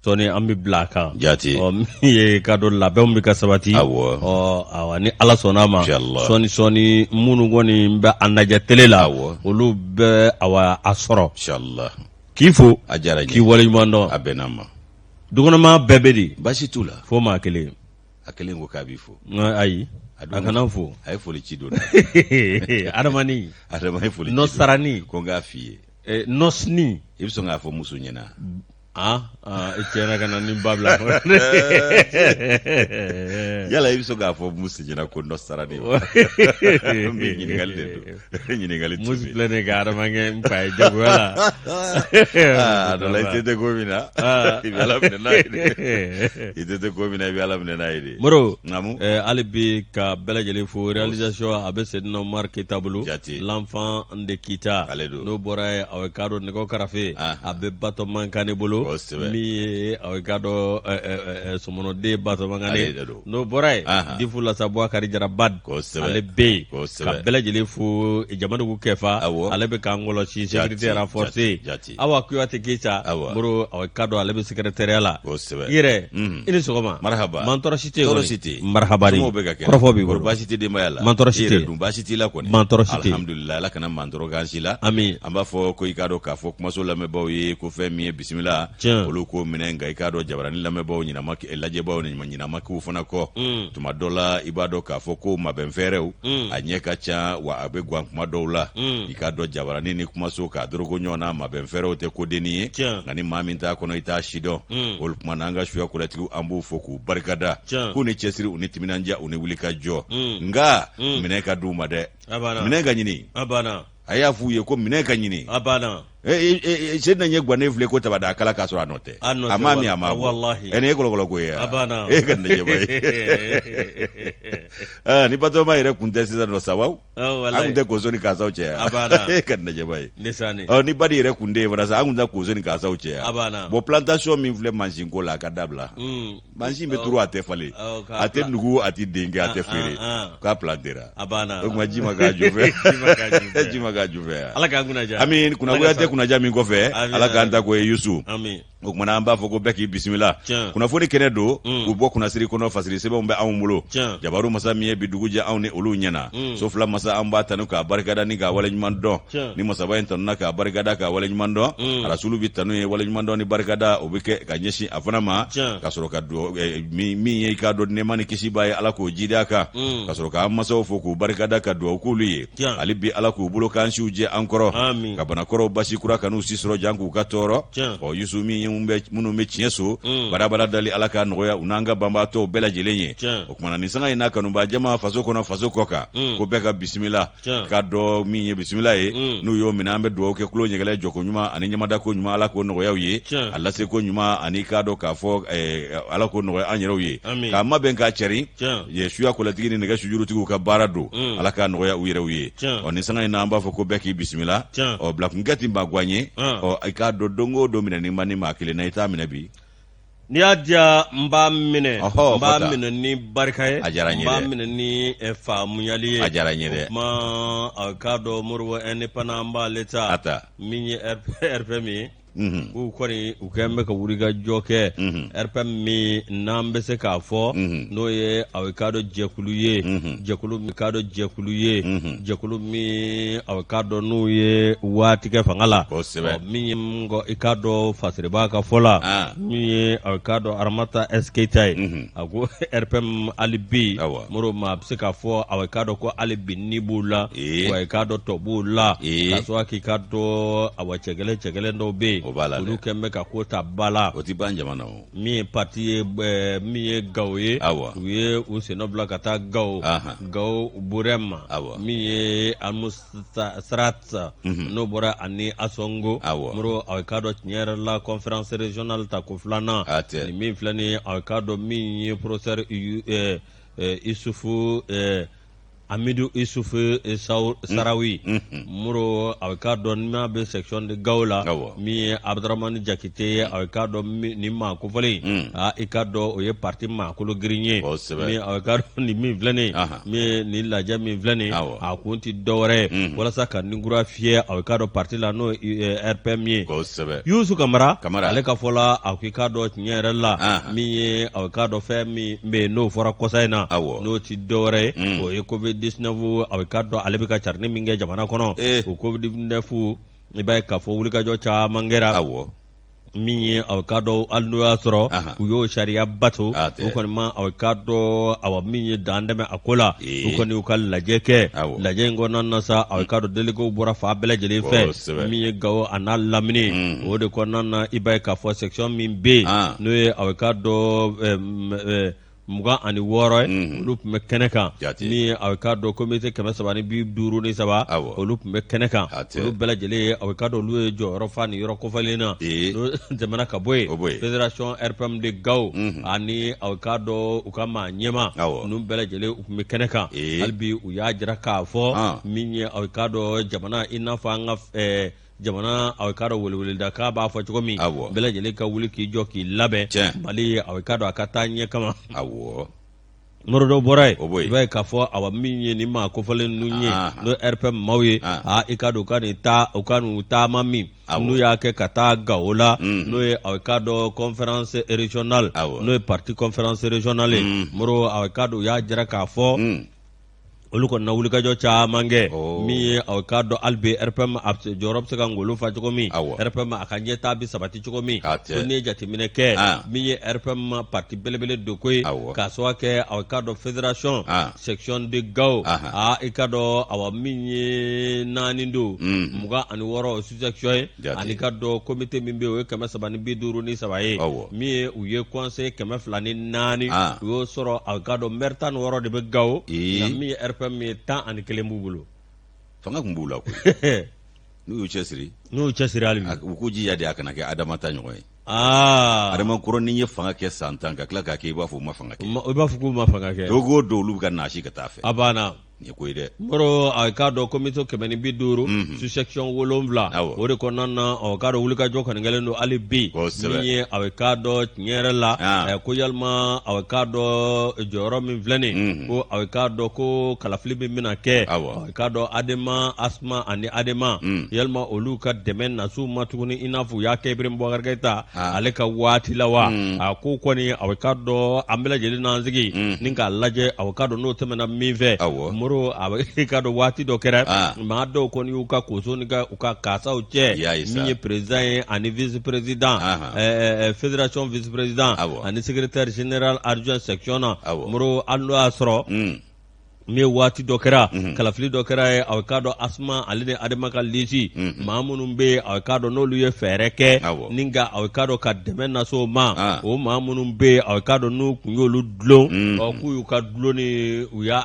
Sɔɔni an bɛ bila a kan jaati ɔ min ye k'a dɔn labɛnw bɛ ka sabati awɔ ɔ awa ni ala sɔnna a ma Inshallah. sɔɔni sɔɔni minnu kɔni bɛ a lajɛ tele la Awɔ. olu bɛ awa a sɔrɔ inshallah k'i fo a diyara n k'i ye waleɲuman dɔn a bɛnna ma dukɔnɔmaa bɛɛ bɛ di baasi t'u la fo maa kelen a kelen ko k'a b'i fo Nka ayi A a dun- kana n fo a ye foli ci don adamani adama ye foli ci nɔ don. sarani ko n k'a f'i ye nɔsini i bɛ sɔn k'a fɔ muso ɲɛna Ah, ah, i tiɲɛna ka na ni ba bila yala i bɛ sɔn k'a fɔ muso ɲɛna ko nɔ sarani wa n bɛ ɲininkali de don ɲininkali tun muso bɛ filɛ nin ye ka adama kɛ n fa ye jagoya la aa a dɔ la i tɛ tɛ ko min na Ah. i bɛ ala minɛ n'a ye dɛ i tɛ tɛ ko min na i bɛ ala minɛ n'a ye de Moro naamu hali bi ka bɛɛ lajɛlen fo réalisation a bɛ Sedina Umar Keyita bolo Jate. l'enfant de Kita Ale don. n'o bɔra yen aw k'a dɔn nɛgɛw karafe Ah. a bɛ Batɔman Kane bolo Kosɛbɛ. min ye aw k'a dɔn sɔmɔnɔden Batɔman Ale Kane de don. n'o bɔra yen Aha. Difu Lasa Bubakari Jara Bad Kosɛbɛ. ale bɛ yen Kosɛbɛ. ka bɛɛ lajɛlen fo Jamadugu Kɛfa Awɔ. ale bɛ k'an kɔlɔsi sécurité Jate, renforcée jate, jate. Awa Kuyate Keyita Awɔ. Moro aw k'a dɔn ale bɛ secrétariat la Kosɛbɛ. i yɛrɛ Mhm. i ni sɔgɔma marhaba mantɔrɔ si tɛ yen tɔɔrɔ kɔni. si tɛ yen marhaba de somɔgɔw bɛ ka kɛnɛ kɔrɔfɔ b'i kɔrɔ bolo baasi tɛ denbaya la Mantɔrɔ si I tɛ yɛrɛ yen. dun baasi t'i la kɔni Mantɔrɔ si tɛ yen. alhamdulillah ala kana mantɔrɔ k'an si la Ami. an b'a fɔ ko i k'a dɔn k'a fɔ kumaso lamɛnbaaw ye ko fɛn min ye bisimila Tiɲɛ. olu k'o minɛ nka i k'a dɔn jabarani lamɛnbaaw ɲinama lajɛbaaw ni ɲinama k'u fana kɔ tuma dɔ la i b'a dɔn k'a fɔ ko mabɛnfɛɛrɛw a ɲɛ ka ca wa a bɛ gwan kuma dɔw la i k'a dɔn jabarani ni kumaso k'a dorogo ɲɔgɔn na mabɛnfɛɛrɛw tɛ kodenni ye Tiɲɛ. nka ni maa min t'a kɔnɔ i t'a si dɔn o tuma na an ka suya kolɛtigiw an b'u fo k'u barikada Tiɲɛ. k'u ni cɛsiri u ni timinandiya u ni wulikajɔ nka minɛ ka d'u ma dɛ A banna. minɛ ka ɲini a banna a y'a f'u ye ko minɛ ka ɲini a banna Sedina ɲɛ gannen filɛ ko tabada kala k'a sɔrɔ a nɔ tɛ A nɔ tɛ, a ma min a ma bɔ walahi. ɛ nin ye kɔlɔkɔlɔ ko ye A banna. e ka najɛba ye Ah, ni batoma yɛrɛ kun tɛ sisan nɔ sabaw Oh, an walahi. kun tɛ koso ni kasaw cɛ A banna. e ka najɛba ye Ndesani. Ɔ, ni badi yɛrɛ kun tɛ yen fana sa an kun tɛ koso ni kasaw cɛ A banna. bon plantation min filɛ mansin ko la a ka dabila mansin bɛ turu a tɛ falen Awɔ, k'a a tɛ nugu a tɛ den kɛ a tɛ Ah, feere ah, ah. k'a plantera A banna. o tuma ji ma k'a ju fɛ Ji ma k'a ju fɛ. ji ma k'a ju fɛ Ala k'an kunna diya. Ami kunnagoya tɛ kunnaja min kɔfɛ Amin, ala k'an amin. ta ko ye Yusu Ami. o kumana an b'a fɔ ko bɛɛ k'i bisimila Tiɲɛ. kunnafoni kɛnɛ don k'u bɔ kunnasiri kɔnɔ fasiri sɛbɛnw bɛ anw bolo Tiɲɛ. jabaru masa min ye bi dugu jɛ anw ni olu ɲɛna so fila masa an b'a tanu k'a barikada ni k'a waleɲuman dɔn Tiɲɛ. ni masaba in tanuna k'a barikada k'a waleɲuman dɔn arasulu bi tanu ye waleɲuman dɔn ni barikada o bɛ kɛ ka ɲɛsin a fana ma Tiɲɛ. ka sɔrɔ ka min ye i k'a dɔn nɛɛma ni kisi b'a ye ala k'o jidi a kan ka sɔrɔ k'an masaw fo k'u barikada ka dugawu k'olu ye Tiɲɛ. hali bi ala k'u bolo k'an siw jɛ an kɔrɔ Amin. ka banakɔrɔw basi kura kan'u si sɔrɔ jan k'u ka tɔɔrɔ Tiɲɛ. ɔ Yusu min ye minnu bɛ tiɲɛ so badabada dali ala k'a nɔgɔya u n'an ka banbaatɔw bɛɛ lajɛlen ye Tiɲɛ. o kumana nin sanga in n'a kanubaa jama faso kɔnɔ faso kɔ kan ko bɛɛ ka bisimila Tiɲɛ. k'a dɔn min ye bisimila ye n'u y'o minɛ an bɛ dugawu kɛ tulo ɲɛgɛlɛ jɔko ɲuman ani ɲamadako ɲuman ala k'o nɔgɔya u ye Tiɲɛ. a laseko ɲuman ani k'a dɔn k'a fɔ ala k'o nɔgɔya an yɛrɛw ye Amin. k'a mabɛn k'a cɛrin Tiɲɛ. ye suya kɔlɛtigi ni nɛgɛ sujurutigiw ka baara don ala k'a nɔgɔya u yɛrɛw ye Tiɲɛ. ɔ nin sanga in na an b'a fɔ ko bɛɛ k'i bisimila Tiɲɛ. ɔ bilakunkɛ ti maa gwan ye ɔ i k'a dɔn don o don minɛ ni man ni maa kelen na i t'a minɛ bi N'i y'a diya n b'a minɛ Ɔhɔ, n b'a fɔ tan. minɛ ni barika ye A diyara n ye n b'a dɛ. minɛ ni faamuyali ye A diyara n ye dɛ. o kuma a k'a dɔn Moribo indépendant an b'ale ta A ta. min ye RPM ye Mhm. k'u kɔni u kɛn bɛ ka wulikajɔ kɛ RPM min n'an bɛ se k'a fɔ n'o ye a k'a dɔn jɛkulu ye jɛkulu min k'a dɔn jɛkulu ye jɛkulu min a k'a dɔn n'u ye waati kɛ fanga la Kosɛbɛ. Ɔ, min ye i k'a dɔn Fasiriba ka fɔ la Ah. min ye a k'a dɔn Aramata S Keyita ye a ko RPM hali bi Awɔ. Moro ma a bɛ se k'a fɔ a k'a dɔn ko hali bi ni b'u la Ee. wa i k'a dɔn tɔ b'u la Ee. k'a sɔrɔ k'i k'a dɔn awa cɛgɛlɛn cɛgɛlɛn dɔw bɛ yen O b'a la dɛ. olu kɛn bɛ ka ko ta ba la o ti ban jama na o min ye parti ye min ye Gawo ye Awɔ. u ye u sennɔ bila ka taa Gawo Ahan. Gawo Burɛma Awɔ. min ye Almusrat n'o bɔra ani Asɔngo Awɔ. Moro a k'a dɔn tiɲɛ yɛrɛ la conférence régionale ta ko filanan A tɛ. nin min filɛ nin ye a k'a dɔn min ye professeur Isufu Amidu Isufu Sarawi Moro, a k'a dɔn n'a bɛ section de Gao la, min ye Abdramani Jakite ye, a k'a dɔn nin maa kofɔlen, aa, i k'a dɔn o ye parti maa kolo girin ye. Min a k'a dɔn nin min filɛ nin min nin lajɛ min filɛ nin, a kun tɛ dɔwɛrɛ ye walasa ka ninkura fiyɛ, a k'a dɔn parti la, n'o ye RPM ye. Yusu Kamara, ale ka fɔ la, a ko i k'a dɔn tiɲɛ yɛrɛ la, min ye a k'a dɔn fɛn min bɛ yen n'o fɔra kɔsa in na, n'o tɛ dɔwɛrɛ ye, o ye covid 19. A k'a dɔn ale bɛ ka carinni min kɛ jamana kɔnɔ, o covid 19, i b'a ye k'a fɔ wulikajɔ caman kɛra. Min ye a k'a dɔn hali n'o y'a sɔrɔ u y'o sariya bato, u kɔni ma a k'a dɔn awa min ye dan tɛmɛ a ko la. U kɔni y'u ka lajɛ kɛ. Lajɛ in kɔnɔna na sa, a k'a dɔn déléguéw bɔra fan bɛɛ lajɛlen fɛ, min ye Gawo a n'a lamini. O de kɔnɔna na, i b'a ye k'a fɔ section min bɛ yen, n'o ye a k'a dɔn 26 ye, olu tun bɛ kɛnɛ kan. Min ye a k'a dɔn comité 353, olu tun bɛ kɛnɛ kan. Olu bɛɛ lajɛlen ye, a k'a dɔn olu ye jɔyɔrɔ fa nin yɔrɔ kofɔlen na. N'o tɛmɛna ka bɔ yen, fédération RPM de Gao ani a k'a dɔn u ka maa ɲɛmaa ninnu bɛɛ lajɛlen, u tun bɛ kɛnɛ kan. Hali bi u y'a jira k'a fɔ min ye a k'a dɔn jamana, i n'a fɔ an ka jamana, a k'a dɔn weleweleda k'a b'a fɔ cogo min, bɛɛ lajɛlen ka wuli k'i jɔ k'i labɛn Mali, a k'a dɔn a ka taa ɲɛ kama. Moro dɔ bɔra yen, i b'a ye k'a fɔ awa min ye nin maa kofɔlen ninnu ye, n'o RPM maaw ye, aa, i k'a dɔn u ka nin taa, u ka nin taama min n'u y'a kɛ ka taa Gawo la, n'o ye a k'a dɔn conférence régionale, n'o ye parti conférence régionale ye. Moro, a k'a dɔn u y'a jira k'a fɔ olu kɔni na wulikajɔ caman kɛ. Min ye aw k'a dɔn hali bi RPM a jɔyɔrɔ bɛ se ka ngolo fa cogo min, RPM a ka ɲɛtaa bɛ sabati cogo min. Ko n'i ye jateminɛ kɛ, min ye RPM parti belebele don ko ye, k'a sababu kɛ aw k'a dɔn fédération section de Gao, aa, i k'a dɔn awa min ye naani don, 26 sous-section ye, ani ka dɔn comité min bɛ yen, o ye 353 ye. Min ye u ye conseil 204, u y'o sɔrɔ. A k'a dɔn maire 16 de bɛ Gawo, nka min ye RPM ye, 11 b'u bolo. Fanga tun b'u la koyi. N'u y'u cɛsiri. N'u y'u cɛsiri hali bi. U k'u jija de, a kana kɛ Adama ta ɲɔgɔn ye. Adama kɔrɔ, n'i ye fanga kɛ san 10 ka tila k'a kɛ i b'a fɔ u ma fanga kɛ. I b'a fɔ k'u ma fanga kɛ. Don o don olu bɛ ka nasi ka taa fɛ. A banna. Nin ye ko ye dɛ. Moro, a k'a dɔn comité 150, sous-section 7, o de kɔnɔna na, a k'a dɔn wulikajɔ kɔni kɛlen don hali bi. Min ye a k'a dɔn tiɲɛ yɛrɛ la, ko yalima a k'a dɔn jɔyɔrɔ min filɛ nin, ko a k'a dɔn ko kalafili min bɛna kɛ, a k'a dɔn Adema, Asma ani Adema, yalima olu ka dɛmɛ nas'u ma tuguni i n'a fɔ u y'a kɛ Ibrahim Boubacar Keïta ale ka waati la wa? A ko kɔni, a k'a dɔn an bɛɛ lajɛlen n'an sigi ni k'a lajɛ, a k'a dɔn n'o tɛmɛna min fɛ. Moro, a k'a dɔn waati dɔ kɛra, maa dɔw kɔni y'u ka koso ni u ka kasaw cɛ. Min ye président ye ani vice président, fédération vice président ani secrétaire général adjoint section na. Moro, hali n'o y'a sɔrɔ min ye waati dɔ kɛra, kalafili dɔ kɛra ye, a k'a dɔn Asma ale ni Adama ka lisi, maa minnu bɛ yen, a k'a dɔn n'olu ye fɛɛrɛ kɛ ni ka a k'a dɔn ka dɛmɛ nase o ma, o maa minnu bɛ yen, a k'a dɔn n'u tun y'olu dulon, ɔ, k'u y'u ka dulon ni u y'a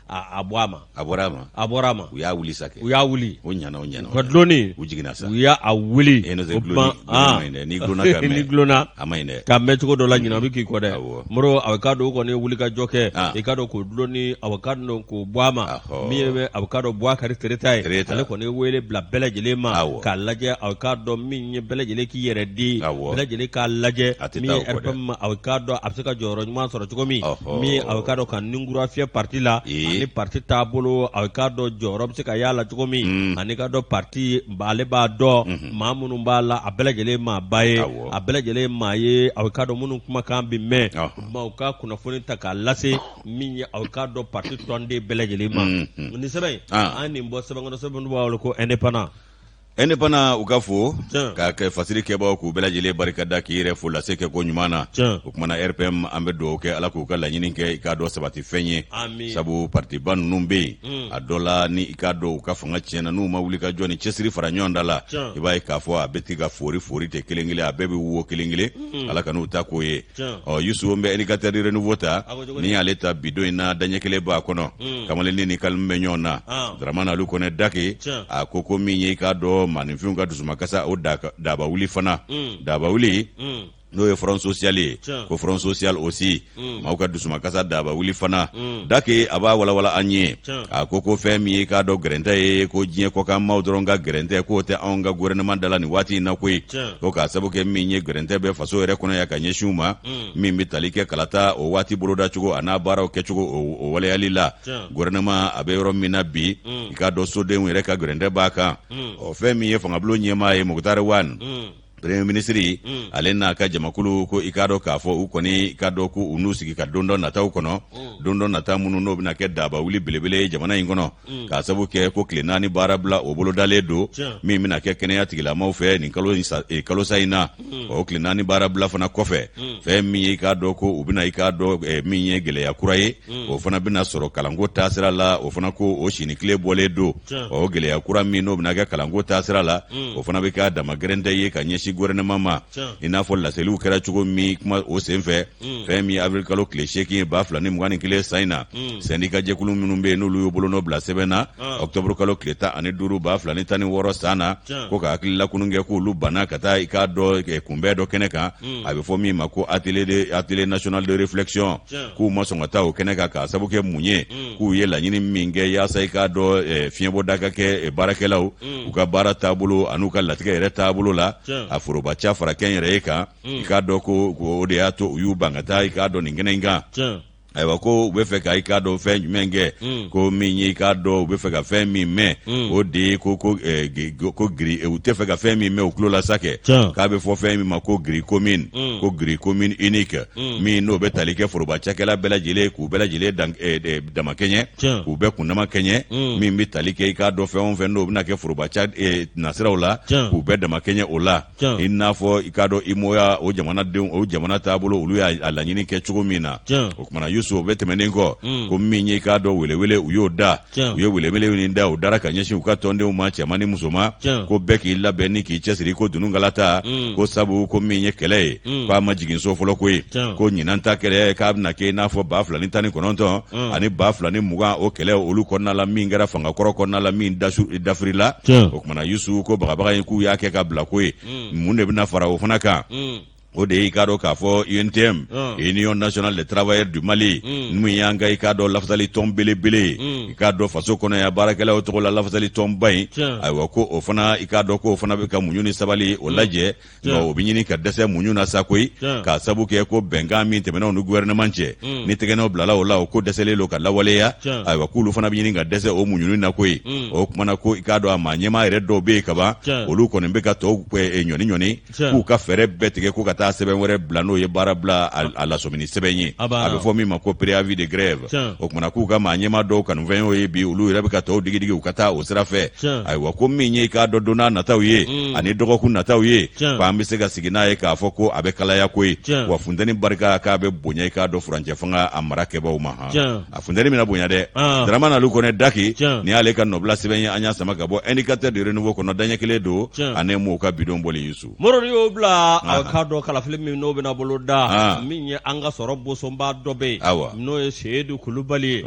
a bɔ a ma. A bɔra a ma. A bɔra a ma. U y'a wuli sa kɛ. U y'a wuli. O ɲana, o ɲana. U ka dulonni. U jiginna sa. U y'a wuli. E n'o tɛ, dulonni ma ɲi dɛ. N'i dulonna ka mɛn. N'i dulonna. A ma ɲi dɛ. Ka mɛn cogo dɔ la, ɲinɛ bɛ k'i kɔ dɛ. Moro, a k'a dɔn o kɔni ye wuli ka jɔ kɛ. I k'a dɔn k'o dulonni, a k'a dɔn k'o bɔ a ma. Min ye a k'a dɔn Boubacar Tereta ye. Ale kɔni ye wele bila bɛɛ lajɛlen ma. K'a lajɛ, a k'a dɔn min ye bɛɛ lajɛlen k'i yɛrɛ di. Bɛɛ lajɛlen k'a lajɛ min ye RPM, a k'a dɔn a bɛ se ka jɔyɔrɔ ɲuman sɔrɔ cogo min. Min a k'a dɔn ka ninkura fiyɛ parti la ani parti taabolo, a k'a dɔn jɔyɔrɔ bɛ se ka y'a la cogo min, ani k'a dɔn parti ale b'a dɔn maa minnu b'a la, a bɛɛ lajɛlen maaba ye, a bɛɛ lajɛlen maa ye, a k'a dɔn minnu kumakan bɛ mɛn, u ka kunnafoni ta k'a lase min ye a k'a dɔn parti tɔnden bɛɛ lajɛlen ma. Nin sɛbɛn in, an nin bɔ sɛbɛn kɔnɔ, sɛbɛn b'a wele ko Indépendant. Indépendant, u ka fo k'a kɛ fasiri kɛbaw k'u bɛɛ lajɛlen barika da, k'i yɛrɛ fo lase kɛ ko ɲuman na. O kumana RPM, an bɛ dugawu kɛ Ala k'u ka laɲini kɛ i k'a dɔn sabati fɛn ye, sabu partiba ninnu bɛ yen, a dɔ la ni i k'a dɔn u ka fanga tiɲɛna, n'u ma wuli ka jɔ ni cɛsiri fara ɲɔgɔn da la, i b'a ye k'a fɔ a bɛ ti ka fori fori tɛ kelen kelen, a bɛɛ bɛ wo kelen kelen. Ala ka n'u ta k'o ye. Ɔ Yusu, n bɛ Indicateur du Renouveau ta. Ni y'ale ta bi don in na, daɲɛ kelen b'a kɔnɔ, kamalennin ni kalimu bɛ ɲɔgɔn na. Dramane Alu Kɔnɛ Dake, a ko min ye i k'a dɔn maaninfinw ka dusumakasa, o daba wuli fana, daba wuli. N'o ye Front social ye, ko Front social aussi maaw ka dusumakasa daba wuli fana. Dake a b'a walawala an ye, a ko ko fɛn min ye k'a dɔn gɛrɛntɛ ye, ko diɲɛ kɔkan maaw dɔrɔn ka gɛrɛntɛ, k'o tɛ anw ka gouvernement da la nin waati in na koyi, ko k'a sabu kɛ min ye gɛrɛntɛ bɛ faso yɛrɛ kɔnɔ yan ka ɲɛsin u ma, min bɛ tali kɛ kalata o waati bolodacogo a n'a baaraw kɛcogo o waleyali la. Gouvernement a bɛ yɔrɔ min na bi, i k'a dɔn sodenw yɛrɛ ka gɛrɛntɛ b'a kan. Ɔ, fɛn min ye fangabulon ɲɛmaa ye, Moctar Ouane, premier ministre, ale n'a ka jamakulu, ko i k'a dɔn k'a fɔ u kɔni i k'a dɔn ko u n'u sigi ka don dɔ nataw kɔnɔ, don dɔ nata minnu n'o bɛna kɛ daba wuli belebele ye jamana in kɔnɔ, k'a sabu kɛ ko tile 4 baara bila o bolodalen don, min bɛna kɛ kɛnɛya tigilamaw fɛ nin kalo kalosa in na. O tile 4 baarabila fana kɔfɛ, fɛn min ye i k'a dɔn ko u bɛna i k'a dɔn min ye gɛlɛya kura ye, o fana bɛna sɔrɔ kalanko taasira la. O fana ko o sini tile bɔlen don. O gɛlɛya kura min n'o bɛna kɛ kalanko taasira la, o fana bɛ kɛ dama gɛrɛntɛ ye ka ɲɛsin gouvernement ma, i n'a fɔ laseliw kɛra cogo min kuma o senfɛ. Fɛn min ye avril kalo tile 8 ye 2021 san in na, syndicat jɛkulu minnu bɛ yen n'olu y'u bolonɔ bila sɛbɛn na octobre kalo tile 15 2016 san na, ko ka hakililakunu kɛ k'olu banna ka taa i k'a dɔn kunbɛn dɔ kɛnɛ kan, a bɛ fɔ min ma ko atelier national de réflexion, k'u ma sɔn ka taa o kɛnɛ kan k'a sabu kɛ mun ye, k'u ye laɲini min kɛ yaasa i k'a dɔn fiɲɛbɔda ka kɛ baarakɛlaw u ka baara taabolo an'u ka latigɛ yɛrɛ taabolo la, a forobaca fara kɛnyɛrɛye kan, i k'a dɔn ko o de y'a to u y'u ban ka taa i k'a dɔn nin kɛnɛ in kan. Ayiwa, ko u bɛ fɛ ka i k'a dɔn fɛn jumɛn kɛ, ko min ye i k'a dɔn u bɛ fɛ ka fɛn min mɛn, o de ye ko grille, u tɛ fɛ ka fɛn min mɛn u tulo la sa kɛ, k'a bɛ fɔ fɛn min ma ko grille commune, ko grille commune unique, min n'o bɛ tali kɛ foroba cakɛla bɛɛ lajɛlen, k'u bɛɛ lajɛlen damakɛɲɛ, k'u bɛɛ kundama kɛɲɛ, min bɛ tali kɛ i k'a dɔn fɛn o fɛn n'o bɛna kɛ foroba ca nasiraw la, k'u bɛɛ damakɛɲɛ o la, i n'a fɔ i k'a dɔn UEMOA o jamanadenw, o jamana taabolo, olu y'a laɲini kɛ cogo min na. O kumana Yusu, o bɛɛ tɛmɛnen kɔ, ko min ye i k'a dɔn welewele u y'o da, u ye welewele min da, o dara ka ɲɛsin u ka tɔndenw ma, cɛman ni musoman, ko bɛɛ k'i labɛn ni k'i cɛsiri, ko dununkala ta, ko sabu ko min ye kɛlɛ ye, k'a ma jigin so fɔlɔ koyi, ko ɲinan ta kɛlɛ k'a bɛna kɛ i n'a fɔ 2019 ani 2020, o kɛlɛ olu kɔnɔna la, min kɛra fanga kɔrɔ kɔnɔna la, min dafirila. O kumana Yusu, ko bagabaga in k'u y'a kɛ ka bila ko ye, mun de bɛna fara o fana kan? O de ye i k'a dɔn k'a fɔ UNTM, Union nationale des travailleurs du Mali, min y'an ka i k'a dɔn lafasali tɔn belebele ye, i k'a dɔn faso kɔnɔ yan baarakɛlaw tɔgɔ la lafasali tɔnba in. Ayiwa, ko o fana i k'a dɔn k'o fana bɛ ka muɲu ni sabali o lajɛ, nka o bɛ ɲini ka dɛsɛ muɲu na sa koyi, k'a sabu kɛ ko bɛnkan min tɛmɛna u ni gouvernement cɛ, ni tɛgɛnɔ bilala o la, o ko dɛsɛlen don ka lawaleya. Ayiwa, k'olu fana bɛ ɲini ka dɛsɛ o muɲuni na koyi. O kumana ko i k'a dɔn a maa ɲɛmaa yɛrɛ dɔw bɛ yen kaban, olu kɔni bɛ ka tɔw ɲɔni ɲɔni k'u ka fɛɛrɛ bɛɛ tigɛ ko ka taa sɛbɛn wɛrɛ bila, n'o ye baara bila a lasɔmini sɛbɛn ye, a bɛ fɔ min ma ko préavis de grève. O kumana k'u ka maa ɲɛmaa dɔw kanufɛn y'o ye bi, olu yɛrɛ bɛ ka tɔw digidigi u ka taa o sira fɛ. Ayiwa, ko min ye i k'a dɔn don n'a nataw ye ani dɔgɔkun nataw ye, k'an bɛ se ka sigi n'a ye k'a fɔ ko a bɛ kalaya koyi, wa funteni barika k'a bɛ bonya i k'a dɔn furancɛ fanga a mara kɛbaaw ma han. A funteni bɛna bonya dɛ. Dramane Alu Kɔnɛ Daki, nin y'ale ka nɔbila sɛbɛn ye, an y'a sama ka bɔ Indicateur du renouveau kɔnɔ, daɲɛ kelen don ani m'o ka bidon bɔli Yusu. Moro y'o bila a k'a dɔn kalafili min n'o bɛna bolo da, min ye an ka sɔrɔ bosonba dɔ bɛ yen, n'o ye Seyidu Kulubali ye,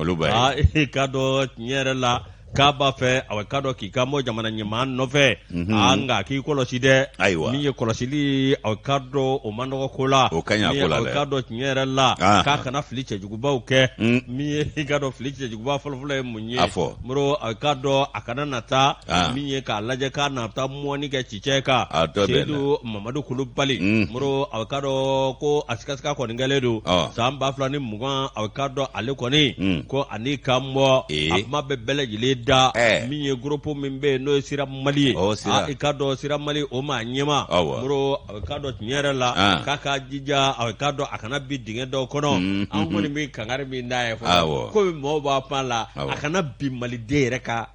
i k'a dɔn tiɲɛ yɛrɛ la k'a b'a fɛ a k'a dɔn k'i ka bɔ jamana ɲɛmaa nɔfɛ, nka k'i kɔlɔsi dɛ. Ayiwa, min ye kɔlɔsili, a k'a dɔn o man dɔgɔ ko la, o ka ɲi ko la, a k'a dɔn tiɲɛ yɛrɛ la k'a kana fili cɛjugubaw kɛ. Min ye i k'a dɔn fili cɛjuguba fɔlɔfɔlɔ ye mun ye? A fɔ. Moro, a k'a dɔn a kana na taa min ye k'a lajɛ k'a na taa mɔni kɛ cicɛ kan. Seyidu Mamadu Kulubali, Moro, a k'a dɔn ko a sikasika kɔni kɛlen don san 2020, a k'a dɔn ale kɔni ko ani ka bɔ a kuma bɛ bɛɛ lajɛlen da. Min ye groupe min bɛ yen n'o ye Sira Mali ye, i k'a dɔn Sira Mali o maa ɲɛmaa, Moro, a k'a dɔn tiɲɛ yɛrɛ la k'a ka jija, a k'a dɔn a kana bin dingɛ dɔw kɔnɔ. An kɔni bɛ kangari min d'a ye fɔlɔ, komi mɔgɔw b'a kuma la, a kana bin maliden yɛrɛ ka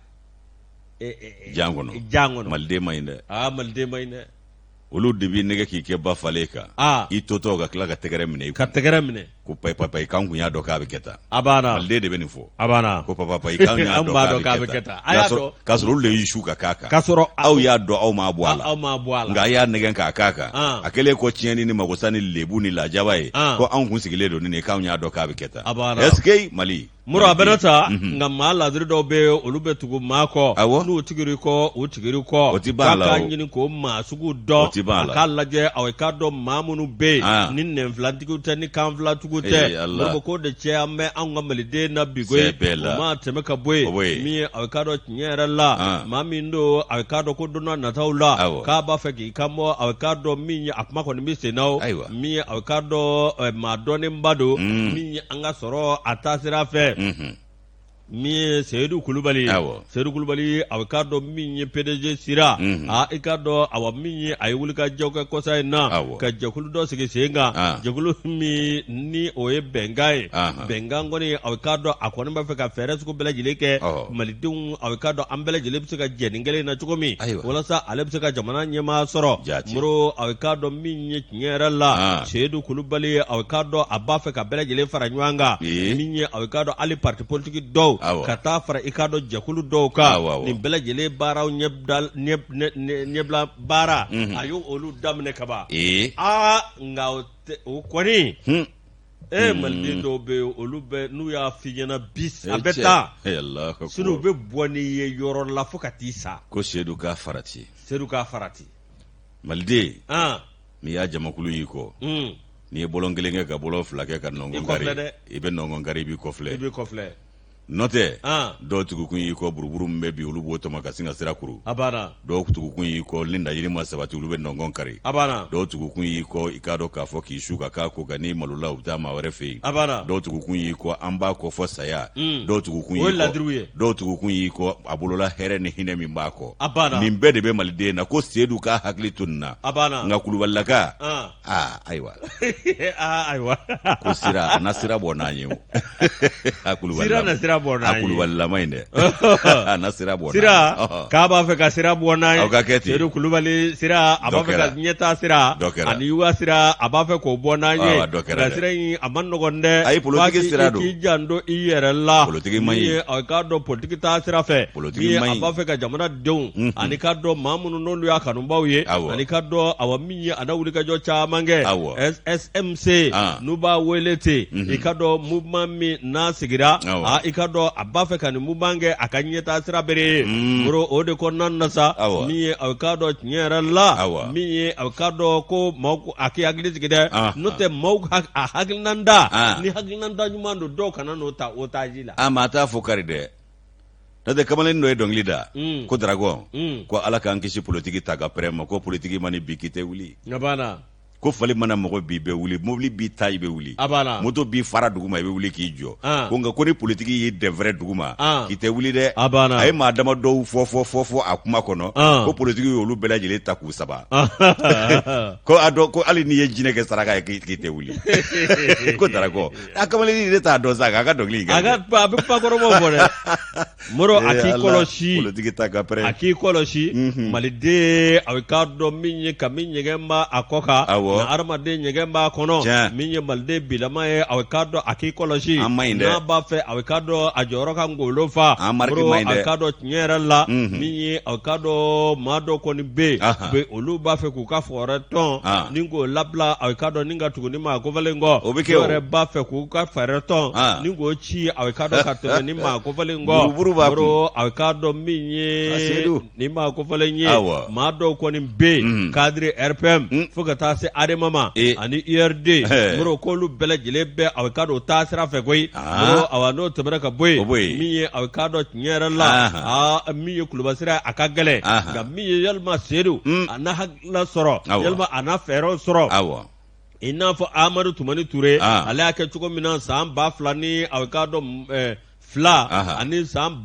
jan kɔnɔ. Jan kɔnɔ. Maliden man ɲi dɛ. Aa, maliden man ɲi dɛ. Olu de b'i nɛgɛ k'i kɛ ba falen kan, i totɔ ka tila ka tɛgɛrɛ minɛ i ka tɛgɛrɛ minɛ. Ko payi payi, k'an kun y'a dɔn k'a bɛ kɛ tan. A banna. Maliden de bɛ nin fɔ. A banna. Ko papa payi, k'an y'a dɔn k'a bɛ kɛ tan. A y'a dɔn k'a sɔrɔ olu de y'i su ka k'a kan. K'a sɔrɔ aw y'a dɔn, aw m'a bɔ a la. Aw m'a bɔ a la. Nka a y'a nɛgɛn k'a k'a kan. A kɛlen kɔ tiɲɛni ni magosa ni lebu ni lajaba ye, ko anw kun sigilen don nin ye, k'anw y'a dɔn k'a bɛ kɛ tan. A banna. Est ce que Mali Moro, a bɛna ta, nka maa ladiri dɔw bɛ yen, olu bɛ tugu maa kɔ. Awɔ. N'u tugur'i kɔ, u tugur'i kɔ. O ti ban a la. K'a k'a ɲini k'o maa sugu dɔn. O ti tɛ ban a a la. k'a lajɛ aw k'a dɔn maa minnu bɛ yen Ah. ni nɛnfilatigiw tɛ ni kanfilatigiw Eh, tɛ Allah. Moribo k'o de cɛ an bɛ anw ka maliden na bi koyi Sɛbɛ la. o maa tɛmɛ ka bɔ O bɔ yen yen. min ye aw k'a dɔn tiɲɛ yɛrɛ la Ah. maa min don a k'a dɔn ko don n'a nataw la Awɔ. k'a b'a fɛ k'i kan bɔ a k'a dɔn min ye a kuma kɔni bɛ sen na o Ayiwa. min ye a k'a dɔn maa dɔnnenba don Mm. min ye an ka sɔrɔ a taasira fɛ Mhm. min ye Seyidu Kulubali ye Awɔ. Seyidu Kulubali a k'a dɔn min ye PDG sira Mhm. a i k'a dɔn awa min ye a ye wulikajɔ kɛ kɔsa in na Awɔ. ka jɛkulu dɔ sigi sen kan Ah. jɛkulu min ni o ye bɛnkan ye Ahan. bɛnkan kɔni a k'a dɔn a kɔni b'a fɛ ka fɛɛrɛ sugu bɛɛ lajɛlen kɛ Ɔhɔ. malidenw a k'a dɔn an bɛɛ lajɛlen bɛ se ka jɛ nin kelen in na cogo min Ayiwa. walasa ale bɛ se ka jamana ɲɛmaa sɔrɔ Jaati. Moro a k'a dɔn min ye tiɲɛ yɛrɛ la Ah. Seyidu Kulubali a k'a dɔn a b'a fɛ ka bɛɛ lajɛlen fara ɲɔgɔn kan Ee. min ye a k'a dɔn hali parti politique dɔw Awɔ. ka taa fara i k'a dɔn jɛkulu dɔw kan Awɔ, awɔ. nin bɛɛ lajɛlen baaraw ɲɛbila baara a y'o olu daminɛ kaban Ee. aa nka o tɛ- o kɔni Hmm. e maliden dɔw bɛ yen olu bɛ n'u y'a f'i ɲɛna bi a Eh, bɛ cɛ. taa Eh, Allahu akbar. sinɔn u bɛ bɔ n'i ye yɔrɔ la fo ka t'i sa Ko Seyidu k'a farati. Seyidu k'a farati Maliden an n'i y'a jamakulu y'i kɔ un n'i ye bɔlɔn kelen kɛ ka bɔlɔn fila kɛ ka nɔngɔn I kɔfilɛ kari dɛ. i bɛ nɔngɔn kari i b'i i kɔfilɛ b'i kɔfilɛ n'o tɛ an dɔw tugukun y'i kɔ buruburu min bɛ bi olu b'o tɔmɔ ka sin ka sira kuru a banna dɔw tugukun y'i kɔ ni laɲini ma sabati olu bɛ nɔngɔn kari a banna dɔw tugukun y'i kɔ i k'a dɔn k'a fɔ k'i su ka k'a ko kan n'i malola u bɛ taa maa wɛrɛ fɛ yen a banna dɔw tugukun y'i kɔ an b'a kɔ fɔ saya Mm. dɔw tugukun O ye y'i kɔ ladiriw ye. dɔw tugukun y'i kɔ a bolola hɛrɛ ni hinɛ min b'a kɔ A banna. nin bɛɛ de bɛ maliden na ko seyidu k'a hakili to nin na a banna nka kulubalilaka an aa ayiwa aa ayiwa ko sira a na sira bɔ n'an ye o a kulubali Sira na sira bɔ n'an a ye. kulubalilama in dɛ a na sira bɔ n'an ye. sira Ɔhɔ. k'a b'a fɛ ka sira bɔ n'an ye Aw ka kɛ ten. Seyidu Kulubali sira a b'a Dɔ fɛ ka kɛra. ɲɛtaa sira Dɔ kɛra. ani yuwa sira a b'a fɛ k'o bɔ n'an ye Awa, dɔ kɛra nka dɛ. sira in a man nɔgɔn dɛ Ayi, politiki F'a k'i- sira don. i k'i janto i yɛrɛ la Politiki man ɲi. Min ye a k'a dɔn politiki taa sira fɛ Politiki min ye man a ɲi. b'a fɛ ka jamanadenw ani k'a dɔn maa minnu n'olu y'a kanubaw ye Awɔ. ani k'a dɔn awa min ye a na wulikajɔ caman kɛ Awɔ. SSMC Ah. n'u b'a wele ten i k'a dɔn mouvement min n'a sigira Awɔ. a i k'a dɔn a b'a fɛ ka nin mouvement kɛ a ka ɲɛtaa sira bere ye Moro o de kɔnɔna na sa Awɔ. min ye a k'a dɔn tiɲɛ yɛrɛ la Awɔ. min ye a k'a dɔn ko maaw ko a k'i hakili sigi dɛ Ah. n'o tɛ maaw a hakilinanda Ah. ni hakilinanda ɲuman don dɔw kana n'o ta otage la a maa t'a fɔ kari dɛ n'o tɛ kamalen dɔ ye dɔnkili da Mm. ko dragon Mm. ko ala k'an kisi politiki ta ka pɛrɛn ma ko politiki mana bi k'i tɛ wuli a banna ko fali mana mɔgɔ bi bɛ wuli mobili b'i ta i bɛ wuli a banna moto b'i fara duguma i bɛ wuli k'i jɔ Ah. ko nka ko ni politiki y'i dɛnfɛrɛ duguma Ah. k'i tɛ wuli dɛ A banna. a ye maa dama dɔw fɔ fɔ fɔ fɔ a kuma kɔnɔ Ah. ko politiki y'olu bɛɛ lajɛlen ta k'u saba ko a dɔn ko hali n'i ye jinɛ kɛ saraka ye k'i tɛ wuli ko darakɔ a kamalennin ne t'a dɔn sa k'a ka dɔnkili in a kɛ ka a bɛ kumakɔrɔbaw fɔ dɛ Moro a Eh, k'i Ala, kɔlɔsi politiki ta ka pɛrɛn a k'i kɔlɔsi maliden a bɛ k'a dɔn min ye kami ɲɛgɛn b'a a kɔ kan Awɔ. na hadamaden ɲɛgɛn b'a kɔnɔ Tiɲɛ. min ye maliden bilama ye a bɛ k'a dɔn a k'i kɔlɔsi An man ɲi dɛ. n'a b'a fɛ a bɛ k'a dɔn a jɔyɔrɔ ka ngolo fa An mariki Moro, man ɲi dɛ. a bɛ k'a dɔn tiɲɛ yɛrɛ la Mhm. min ye a bɛ k'a dɔn maa dɔ kɔni bɛ yen Ahan. bɛ olu b'a fɛ k'u ka fɔrɛ tɔn Ah. ni k'o labila a bɛ k'a dɔn ni ka tugu ni maa kofɔlen kɔ O bɛ kɛ o. dɔw yɛrɛ b'a fɛ k'u ka fɛɛrɛ tɔn Ah. ni k'o ci a bɛ k'a dɔn ka tɛmɛ ni maa kofɔlen kɔ Buruburu b'a kun. Moro, a bɛ k'a dɔn min A ye Seyidu. ni maa kofɔlen ye Awɔ. maa dɔw kɔni bɛ yen Mhm. cadre RPM Mm. fo ka taa se ADEMA ma E. ani URD Ɛɛ. Moro k'olu bɛɛ lajɛlen bɛ a bɛ k'a dɔn o taa sira fɛ koyi Ah. Moro awa n'o tɛmɛna ka bɔ O bɔ yen yen. min ye a bɛ k'a dɔn tiɲɛ yɛrɛ la Ahan. aa min ye kulubasira ye a ka gɛlɛn Ahan. nka min ye yalima Seyidu Mm. a n'a hakilila sɔrɔ Awɔ. yalima a n'a fɛɛrɛw sɔrɔ awɔ i n'a fɔ Amadu Tumani Ture Ah. ale y'a kɛ cogo min na san 2000 ni a bɛ k'a dɔn 2 Aha. ani san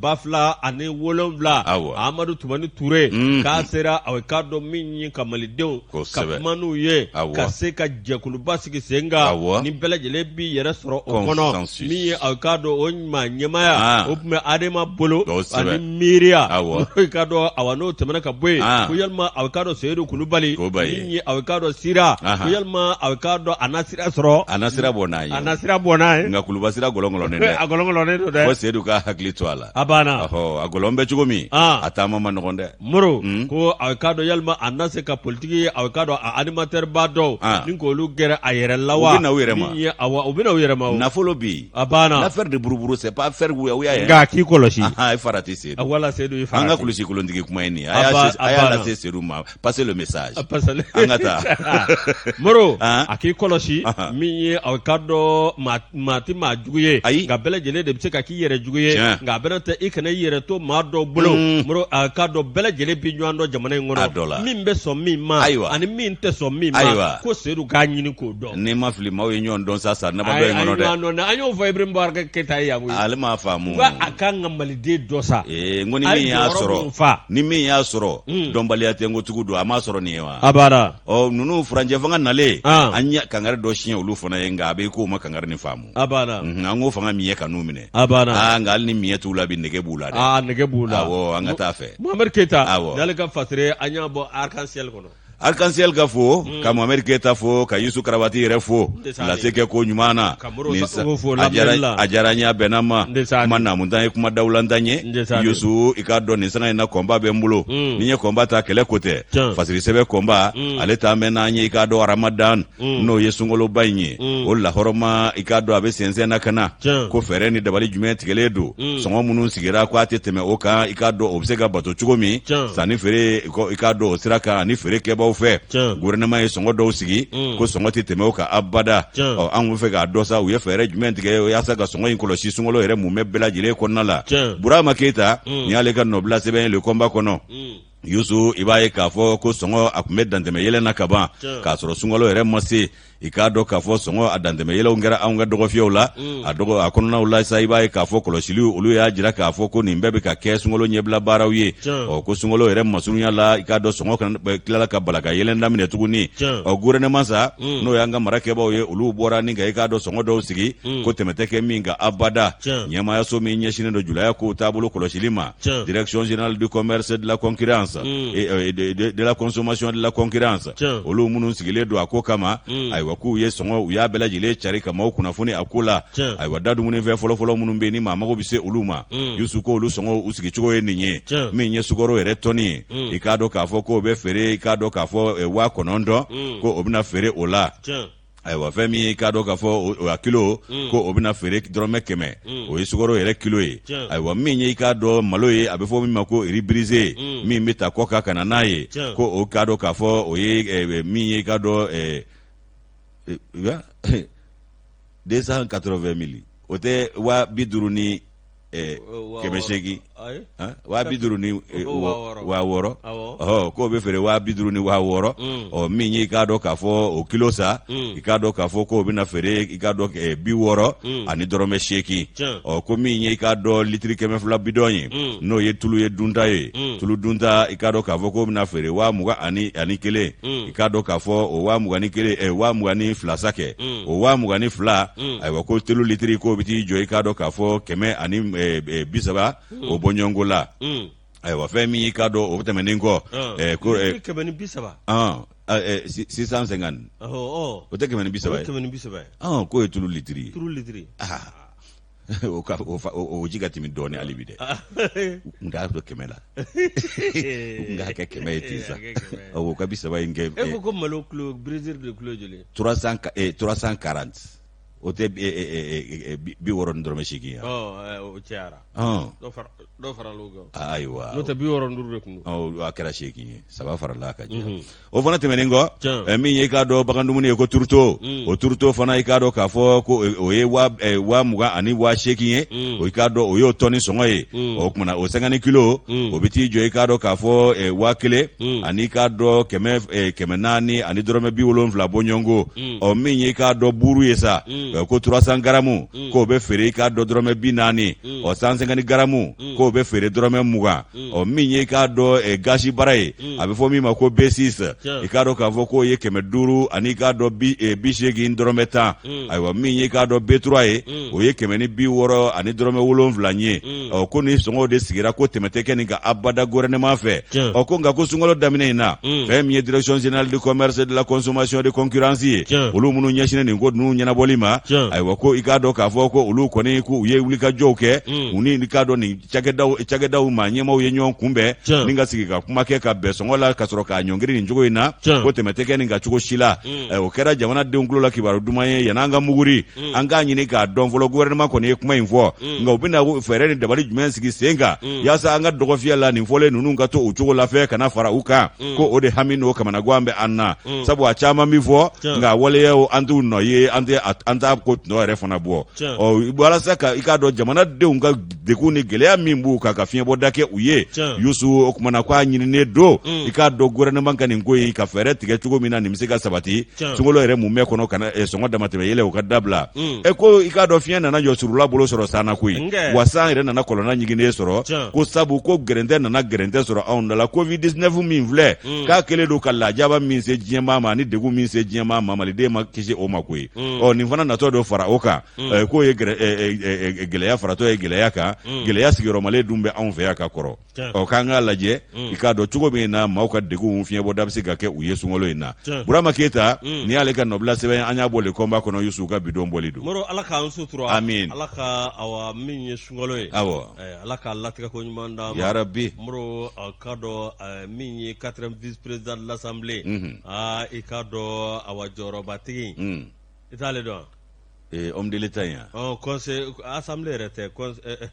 2007 Awɔ. Amadu Tumani Ture Mhm. k'a sera a bɛ k'a dɔn min ye ka malidenw ka Kosɛbɛ. kuma n'u ye Awɔ. ka se ka jɛkuluba sigi sen kan Awɔ. ni bɛɛ lajɛlen b'i yɛrɛ sɔrɔ o kɔnɔ Consensus. min ye a bɛ k'a dɔn o maa ɲɛmaaya Ah. o tun bɛ ADEMA bolo Kosɛbɛ. ani miiriya Awɔ. i k'a dɔn awa n'o tɛmɛna ka bɔ yen Ah. ko yalima a bɛ k'a dɔn Seyidu Kulubali Kulubali. min ye a bɛ k'a dɔn sira Aha. ko yalima a bɛ k'a dɔn a na sira sɔrɔ a na sira bɔ n'a ye a na sira bɔ n'a ye nka kuluba sira gɔlɔngɔlɔnen dɛ a gɔlɔngɔlɔnen don dɛ Ko Sedu ka hakili to a la. A banna. Ɔhɔ, a gɔlɔn bɛ cogo min. A taama man nɔgɔn dɛ. Moro ko a k'a dɔn yalima a na se ka politiki a k'a dɔn a animateur ba dɔw ni k'olu gɛrɛ a yɛrɛ la wa? U bɛ na u yɛrɛ ma. Min ye awɔ u bɛ na u yɛrɛ ma o. Nafolo bɛ yen. A banna. L'affaire de Buruburu c'est pas affaire wuya ye. Nka k'i kɔlɔsi. Ahan, i farati Sedu. Wala Sedu i farati. An ka kulusi kolontigi kuma ye nin ye. A y'a lase Sedu ma. Passer le message. An ka taa. Moro a k'i kɔlɔsi min ye a k'a dɔn maa tɛ maa jugu ye. Ayi. Nka bɛɛ lajɛlen de bɛ se ka k'i yɛrɛ jugu ye. Tiɲɛ. Nka a bɛna tɛ i kana i yɛrɛ to maa dɔw bolo. Moro a k'a dɔn bɛɛ lajɛlen bɛ ɲɔgɔn dɔn jamana in kɔnɔ. A dɔ la. Min bɛ sɔn min ma. Ayiwa. Ani min tɛ sɔn min ma. Ayiwa. Ko Sedu k'a ɲini k'o dɔn. N'i ma fili maaw ye ɲɔgɔn dɔn sa san damadɔ in kɔnɔ dɛ. An ye ɲɔgɔn dɔn an y'o fɔ Ibrahim Boubacar Keita ye yan koyi. Ale m'a faamu. Ko a kan ka Maliden dɔ sa. Ee n ko ni min y'a sɔrɔ ni min y'a sɔrɔ hmm. dɔnbaliya tɛ n ko tugu don a m'a sɔrɔ nin ye wa. Abada. Ɔ ninnu furancɛ fanga nalen. An ye kangari dɔ siɲɛ olu fana ye nka a bɛ k'o ma kangari nin faamu. Abada. An ko fanga miɲɛ kan'u minɛ. Abada. Aa nka hali ni miɲɛ t'u la bi nege b'u la dɛ. Aa nege b'u la. Awɔ an ka taa fɛ. Mohamed Keita. Awɔ. N'ale ka fasiri an y'a bɔ Arc-en-Ciel kɔnɔ. Arc-en-Ciel ka fo hmm. ka Mohamed Keita fo ka Yusu Karabati yɛrɛ fo lase kɛ ko ɲuman na a diyara n ye a bɛnna n ma kuma naamuntan ye kuma dawulantan ye Yusu i k'a dɔn nin sanga in na kɔnba bɛ n bolo hmm. ni n ye kɔnba ta kɛlɛ ko tɛ fasiri sɛbɛn kɔnba hmm. ale taa mɛn n'an ye i k'a dɔn Ramadan n'o ye sunkaloba in ye o lahɔrɔma i k'a dɔn a bɛ sɛnsɛn na ka na ko fɛɛrɛ ni dabali jumɛn tigɛlen don sɔngɔ minnu sigira ko a tɛ tɛmɛ o kan i k'a dɔn o bɛ se ka bato cogo min sanni feere i k'a dɔn o sira kan ani feere kɛbaaw fɛ gouvernement ye sɔngɔ dɔw sigi mm. ko sɔngɔ tɛ tɛmɛ o kan abada ɔ an tun fɛ k'a dɔn sa u ye fɛɛrɛ jumɛn tigɛ yaasa ka sɔngɔ in kɔlɔsi sunkalo yɛrɛ mumɛ bɛɛ lajɛlen kɔnɔna la Burama Keyita mm. nin y'ale ka nɔbila sɛbɛn ye le combat kɔnɔ mm. Yusu i b'a ye k'a fɔ ko sɔngɔ a tun bɛ dantɛmɛ yɛlɛn na kaban k'a sɔrɔ sunkalo yɛrɛ ma se i k'a dɔn k'a fɔ sɔngɔ a dantɛmɛ yɛlɛw kɛra anw ka dɔgɔfiyɛw la mm. a dɔgɔ a kɔnɔnaw la sa i b'a ye k'a fɔ kɔlɔsiliw olu y'a jira k'a fɔ ko nin bɛɛ bɛ ka kɛ sunkalo ɲɛbila baaraw ye ɔ ko sunkalo yɛrɛ masurunya la i k'a dɔn sɔngɔ tilala ka bala ka yɛlɛn daminɛ tuguni ɔ gouvernement sa mm. n'o y'an ka marakɛbaaw ye olu bɔra ni ka i k'a dɔn sɔngɔ dɔw sigi mm. ko tɛmɛ tɛ kɛ min kan abada ɲɛmaayaso min ɲɛsinnen don julaya kow taabolo kɔlɔsili ma direction générale du commerce de la concurrence et de la consommation de la concurrence olu minnu sigilen don a ko kama mm. ayiwa k'u ye sɔngɔ u y'a bɛɛ lajɛlen cari ka maaw kunnafoni a ko la ayiwa da dumunifɛn fɔlɔfɔlɔ minnu bɛ yen ni maa mago bɛ se olu ma mm. Yusu ko olu sɔngɔ u sigicogo ye nin ye min ye sukaro yɛrɛ tɔni ye mm. i k'a dɔn k'a fɔ k'o bɛ feere i k'a dɔn k'a fɔ 9000 ko o bɛna feere o la ayiwa fɛn min ye i k'a dɔn k'a fɔ o a kilo mm. ko o bɛna feere dɔrɔmɛ 100 mm. o ye sukaro yɛrɛ kilo ye ayiwa min ye i k'a dɔn malo ye a bɛ fɔ min ma ko riz brisé mm. min bɛ ta kɔkan ka na n'a ye ko o k'a dɔn k'a fɔ o ye eh, min ye i k'a dɔn 280 mille o tɛ 50 ni 800 50 ni 6000 ɔ k'o bɛ feere 50 ni 6000 mm. ɔ min ye i k'a dɔn k'a fɔ o kilo sa mm. i k'a dɔn k'a fɔ k'o bɛna feere i k'a dɔn 60 mm. ani dɔrɔmɛ 80 ɔ ko min ye i k'a dɔn litiri 200 bidɔn ye n'o ye tulu ye dunta ye tulu dunta i k'a dɔn k'a fɔ k'o bɛna feere 21 i k'a dɔn k'a fɔ o 21 22 sa kɛ o 22 mm. ayiwa ko tulu litiri k'o bɛ t'i jɔ i k'a dɔn k'a fɔ 130 mm. o bɔɲɔgɔnko la mm. ayiwa fɛn min i k'a dɔn o tɛmɛnen kɔ ah. ko 130 650 o tɛ 130 ye k'o ye tulu litiri ye tulu litiri ah. o ka o ji ka timi dɔɔnin hali bi dɛ n k'a to 100 la n k'a kɛ 100 ye ten sa o ka 30 in kɛ e ko malo kilo brisé de kilo joli 340 o tɛ 60 ni dɔrɔmɛ 8 ye o cayara dɔ farala o kan ayiwa n'o tɛ 65 de tun don a kɛra 80 ye saba farala a kan o fana tɛmɛnen kɔ min ye i k'a dɔn bagan dumuni ye ko tourteau mm. o tourteau fana i k'a dɔn k'a fɔ ko o ye 20,000 ani 8000 ye mm. o i k'a dɔn o y'o tɔni sɔngɔ ye mm. o kumana o cinquante kilo o bɛ t'i jɔ i k'a dɔn k'a fɔ 1000 ani i k'a dɔn 400 ani dɔrɔmɛ 70 bɔɲɔgɔnko ɔ min ye i k'a dɔn buru ye sa ko 300 garamu k'o bɛ feere i k'a dɔn dɔrɔmɛ 40 ɔ 150 garamu k'o bɛ feere dɔrɔmɛ 20 ɔ min ye i k'a dɔn eh, gasi bara ye mm. a bɛ fɔ min ma ko B6 i k'a dɔn k'a fɔ k'o ye 500 ani i k'a dɔn 80 eh, dɔrɔmɛ 10 mm. ayiwa min ye i k'a dɔn B3 ye mm. o ye 160 ani dɔrɔmɛ 7 ye ɔ ko ni sɔngɔw de sigira ko tɛmɛ tɛ kɛ nin kan abada gouvernement fɛ ɔ ko nka ko sunkalo daminɛ in na fɛn min ye direction générale du commerce de la consommation de concurrence ye olu minnu ɲɛsinnen nin ko ninnu ɲɛnabɔli ma la ayiwa ko i k'a dɔn k'a fɔ ko olu kɔni ko u ye wulikajɔw kɛ mm. u ni i k'a dɔn nin cakɛdaw cakɛdaw maa ɲɛmaaw ye ɲɔgɔn kunbɛn ni ka sigi ka kuma kɛ ka bɛn sɔngɔ la ka sɔrɔ k'a ɲɔngiri nin cogo in na ko tɛmɛ tɛ kɛ nin kan cogo si la mm. o kɛra jamanadenw tulo la kibaru duman ye yan'an ka muguri mm. an k'a ɲini k'a dɔn fɔlɔ gouvernement kɔni ye kuma in fɔ mm. nka u bɛna fɛɛrɛ ni dabali jumɛn sigi sen kan yaasa an ka dɔgɔfiyɛ la nin fɔlen ninnu ka to u cogo la fɛ kana fara u kan ko o de hami n'o kamanagan bɛ an na sabu a caman bɛ fɔ nka waleyaw an t'u nɔ ye an tɛ an t'a ko tɔ yɛrɛ fana bɔ ɔ walasa ka i k'a dɔn jamanadenw ka degun ni gɛlɛya min b'u kan ka fiɲɛbɔda kɛ u ye Yusu o tuma na k'a ɲininen don mm. i k'a dɔn gouvernement ka nin ko in ka fɛɛrɛ tigɛ cogo min na nin bɛ se ka sabati sunkalo yɛrɛ mumɛ kɔnɔ kana eh, sɔngɔ damatɛmɛ yɛlɛ o ka dabila mm. e ko i k'a dɔn fiɲɛ nana jɔ surula bolo sɔrɔ san na koyi wa san yɛrɛ nana kɔlɔnna ɲiginnen sɔrɔ ko sabu ko gɛrɛntɛ nana gɛrɛntɛ sɔrɔ anw da la covid 19 min filɛ mm. k'a kɛlen don ka lajaba min se diɲɛmaa ma ani degun min se diɲɛmaa ma maliden ma kisi o ma koyi ɔ nin fana natɔ dɔ fara o kan mm. k'o ye gɛlɛya faratɔ ye gɛlɛya kan mm. gɛlɛya sigiyɔrɔmalen dun bɛ anw fɛ yan ka kɔrɔ ɔ k'an k'a lajɛ mm. i k'a dɔn cogo min na maaw ka degun fiɲɛbɔda bɛ se ka kɛ u ye sunkalo in na Burama Keyita nin y'ale ka nɔbila sɛbɛn an y'a bɔ Le Combat kɔnɔ Yusu ka bidon bɔli don Moro Ala k'an sutura amin Ala ka awa min ye sunkalo ye awɔ Ala k'a latigɛ ko ɲuman d'an ma yarabi Moro a k'a dɔn min ye quatrième vice président de l'assemblée aa i k'a dɔn awa jɔyɔrɔbatigi i t'ale dɔn Eh, homme de l'État in yan. Conseil assemblée yɛrɛ tɛ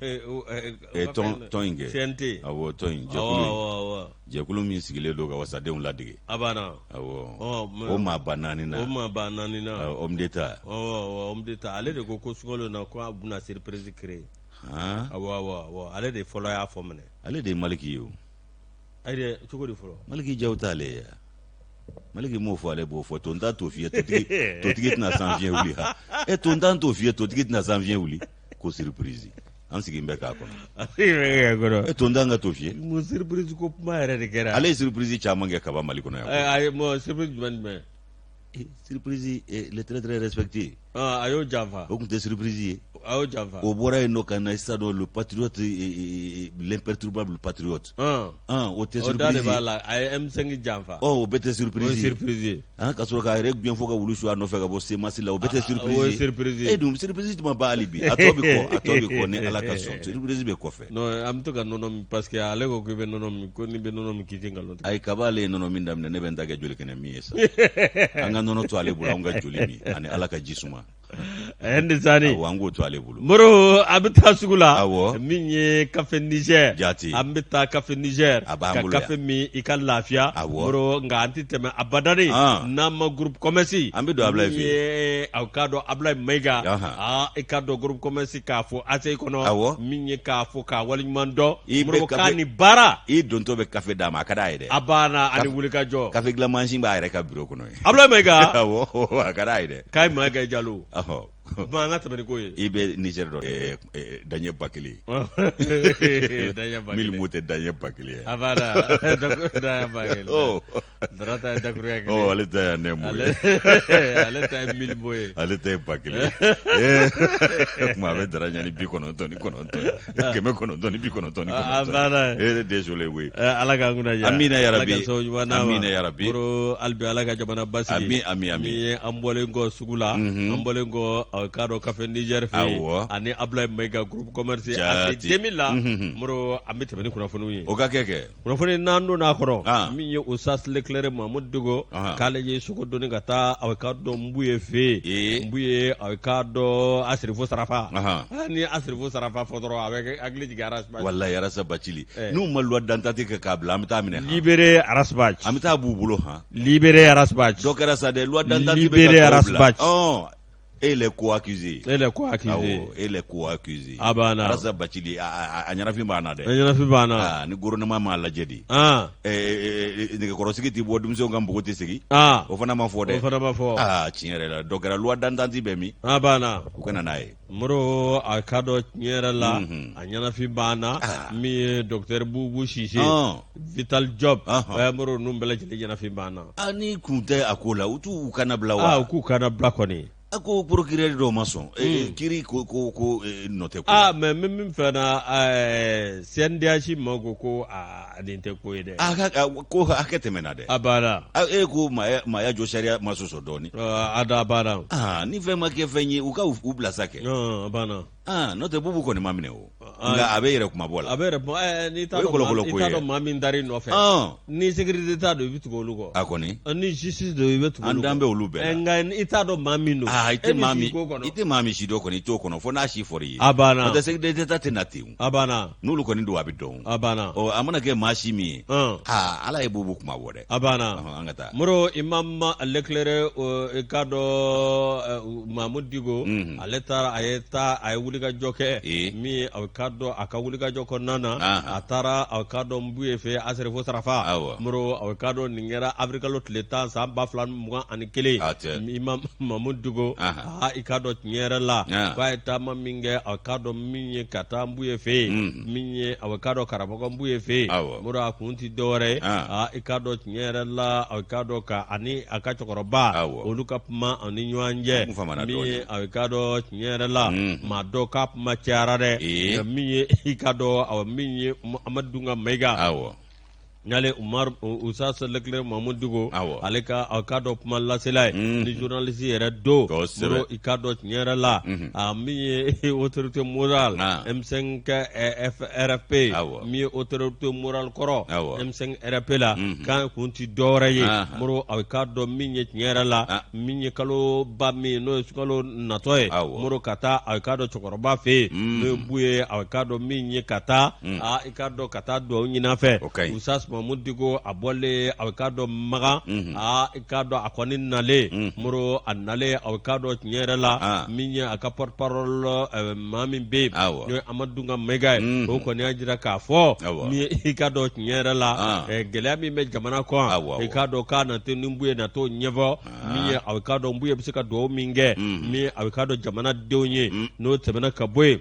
eh, tɔn tɔn in kɛ. CNT. Awɔ tɔn in jɛkulu in. Awɔ Jɛkulu min sigilen don ka wasadenw ladege. A banna. Awɔ. O maaba naani na. O maaba naani na. Homme d'État. Awɔ homme d'État ale de ko ko sunkalo in na ko a bɛna surprise créer. Han. Awɔ awɔ awɔ ale de fɔlɔ y'a fɔ minɛ. Ale de ye Maliki ye o. Ayi dɛ cogo di fɔlɔ. Maliki Jaw t'ale ye Maliki m'o fɔ ale b'o fɔ tontan t'o fiyɛ totigi totigi tɛna san fiɲɛ wuli ha e tontan t'o fiyɛ totigi tɛna san fiɲɛ wuli ko surprise an sigilen bɛ k'a kɔnɔ an sigilen bɛ k'a kɔnɔ e tontan ka t'o fiyɛ mun surprise ko kuma yɛrɛ de kɛra ale ye surprise caman kɛ kaba Mali kɔnɔ yan ayi mɔ surprise jumɛn jumɛn surprise le très très respecté a y'o janfa o tun tɛ surprise ye a y'o janfa o bɔra yen nɔ ka na sisan nɔ le patriote l'imperturbable patriote o tɛ surprise o da de b'a la a ye M5 janfa ɔ o bɛɛ tɛ surprise o ye surprise ye ka sɔrɔ k'a yɛrɛ gɛn fo ka wulu su a nɔfɛ ka bɔ CMAS la o bɛɛ tɛ surprise o ye surprise ye e dun surprise tuma ban hali bi a tɔ bɛ kɔ a tɔ bɛ kɔ ni Ala ka sɔn surprise bɛ kɔfɛ non an bɛ to ka nɔnɔ min parce que ale ko k'i bɛ nɔnɔ min ko n'i bɛ nɔnɔ min k'i tɛ nkalon tigɛ ayi kaba ale ye nɔnɔ min daminɛ ne bɛ n ta kɛ joli kɛnɛ min ye sa an ka nɔnɔ to ale bolo an ka joli min ani Ala ka ji suma Sani an k'o to ale bolo Moro an bɛ taa sugu la awɔ min ye Café Niger jaati an bɛ taa Café Niger a b'an ka bolo yan. kafe min i ka lafiya Awɔ. Moro nka an tɛ tɛmɛ abadani n'an ma groupe commerce An bɛ don Abulaye min fɛ yen. ye aw k'a dɔn Abulaye Mayiga Ahan. aa i k'a dɔn groupe commerce k'a fo ACI kɔnɔ Awɔ. min ye k'a fo k'a waleɲuman dɔn I bɛ Moro k'a kafe- ni baara i dontɔ bɛ kafe d'a ma a ka d'a ye dɛ a banna ani wulikajɔ kafe dilan mansin b'a yɛrɛ ka biro kɔnɔ yen Abulaye Mayiga awɔ a ka d'a ye dɛ K'a Mayiga Jalo ɔhɔ an ka tɛmɛ ni ko ye i bɛ Niger dɔn daɲɛ 1000 daɲɛ 1000 mille mots tɛ daɲɛ 1000 ye a banna daɲɛ 1000 Dara ta ye dakuruya kelen ɔ ale ta ye ne mo ye ale ta ye mille mots ye ale ta ye 1000 ye kuma a bɛ Dara ɲɛ ni 99 999 a banna e désolé oui Ala k'an kunna diya Amina yarabi Ala ka sababu ɲuman d'an ma amina yarabi Moro hali bi Ala ka jamana basigi ami ami ami ni ye an bɔlen kɔ sugu la an bɔlen kɔ a k'a dɔn Café Niger fɛ yen Awɔ. ani Abulaye Mayiga groupe commerce Jaati. AC 2000 la Moro an bɛ tɛmɛ ni kunnafoniw ye o ka kɛ kɛ kunnafoni n'an donna a kɔrɔ Ah. min ye Osas Leclerc Mamudu Diko Ahan. k'ale ye sogo doni ka taa a k'a dɔn Nbuye fɛ Ee. yen Nbuye a k'a dɔn Asirifo Sarafa Ahan. Ah, ni Asirifo Sarafa fɔ dɔrɔn a bɛ hakili jigin Ras Bath walayi Arasa Bacili Eh. n'u ma loi d'entente kɛ k'a bila an bɛ taa minɛ han Libérez Ras Bath an bɛ taa b'u bolo han Libérez Ras Bath dɔ kɛra sa dɛ loi d'entente bɛ Libérez ka tɔw Ras bila Bath. ɔn e les co-accusés E les co-accusés awɔ e les co-accusés A banna. Arasa Bacili a ɲɛnafin b'an na dɛ a ɲɛnafin b'an na aa ni gouvernement m'a lajɛ de ah nɛgɛkɔrɔsigi tɛ bɔ denmisɛnw ka npogo tɛ segin ah o fana ma fɔ dɛ o fana ma fɔ aa tiɲɛ yɛrɛ la dɔ kɛra loi d'entente bɛ min a banna u ka na n'a ye Moro a k'a dɔn tiɲɛ yɛrɛ la Mhm. a ɲɛnafin b'an na Ah. min ye docteur Bubu Sise Ɔn. Vital Job Ɔhɔn. Moro ninnu bɛɛ lajɛlen ɲɛnafin b'an na a ni kun tɛ a ko la u t'u kana bila aa wa u k'u kana bila kɔni A ko procureur dɔw ma sɔn kiiri ko ko ko nɔ tɛ ko la. Aa mais n bɛ min fɛ na CNDH maaw ko ko aa nin tɛ ko ye dɛ. A ka ko hakɛ tɛmɛna dɛ. A banna. E ko maaya jɔ sariya ma sɔsɔ dɔɔnin. A da a banna. Aa ni fɛn ma kɛ fɛn ye u ka u bila sa kɛ. A banna. N'o tɛ Bubu kɔni ma minɛ o nka a bɛ yɛrɛ kumabɔ la a bɛ yɛrɛ n'i t'a dɔn maa min taar'i nɔfɛ ni sécurité d'État don i bɛ tugu olu kɔ a kɔni ni justice don i bɛ tugu olu kɔ an dan bɛ olu bɛɛ la nka i t'a dɔn maa min don i tɛ maa min i tɛ maa min si dɔn kɔni i t'o kɔnɔ fo n'a si fɔr'i ye a banna n'o tɛ sécurité d'État tɛ na ten a banna n'olu kɔni don a bɛ dɔn a banna ɔ a mana kɛ maa si min ye aa Ala ye Bubu kumabɔ dɛ a banna an ka taa Moro imam l'éclairé i k'a dɔn Mamudu Diko ale taara a ye taa a ye wulikajɔ kɛ min ye a k'a dɔn a ka wulikajɔ kɔnɔna na a taara a k'a dɔn Buye fɛ Aserefo Sarafa Moro a k'a dɔn nin kɛra avril kalo tile 10 san 2021 imam Mamudu Diko aa i k'a dɔn tiɲɛ yɛrɛ la k'a ye taama min kɛ a k'a dɔn min ye ka taa Buye fɛ yen min ye a k'a dɔn karamɔgɔ Buye fɛ yen Moro a kun tɛ dɔwɛrɛ ye aa i k'a dɔn tiɲɛ yɛrɛ la a k'a dɔn ka ani a ka cɛkɔrɔba olu ka kuma ani ɲɔgɔn cɛ min ye a k'a dɔn tiɲɛ yɛrɛ la maa dɔ ka kuma cayara dɛ min ye i k'a dɔn awa min ye Amadu Dunka Mayiga n'ale Umaru Usas Leclerc Mamudu Diko ale ka a k'a dɔn kuma lasela ye ni journaliste yɛrɛ don Moro i k'a dɔn tiɲɛ yɛrɛ la a min ye autorité morale M5 RFP min ye autorité morale kɔrɔ M5 RFP la k'an kun tɛ dɔwɛrɛ ye Moro a k'a dɔn min ye tiɲɛ yɛrɛ la min ye kaloba min n'o ye sunkalo natɔ ye Moro ka taa a k'a dɔn cɛkɔrɔba fɛ yen n'o ye Buye a k'a dɔn min ye ka taa i k'a dɔn ka taa dugawu ɲini a fɛ Usas Mamudu Diko a bɔlen a k'a dɔn Makan aa i k'a dɔn a kɔni nalen Moro a nalen a k'a dɔn tiɲɛ yɛrɛ la min ye a ka porte parole maa min bɛ yen n'o ye Amadu Dunka Mayiga ye o kɔni y'a jira k'a fɔ min ye i k'a dɔn tiɲɛ yɛrɛ la gɛlɛya min bɛ jamana kɔnɔ i k'a dɔn k'a na ni Buye na t'o ɲɛfɔ min ye a k'a dɔn Buye bɛ se ka dugawu min kɛ min ye a k'a dɔn jamanadenw ye n'o tɛmɛna ka bɔ yen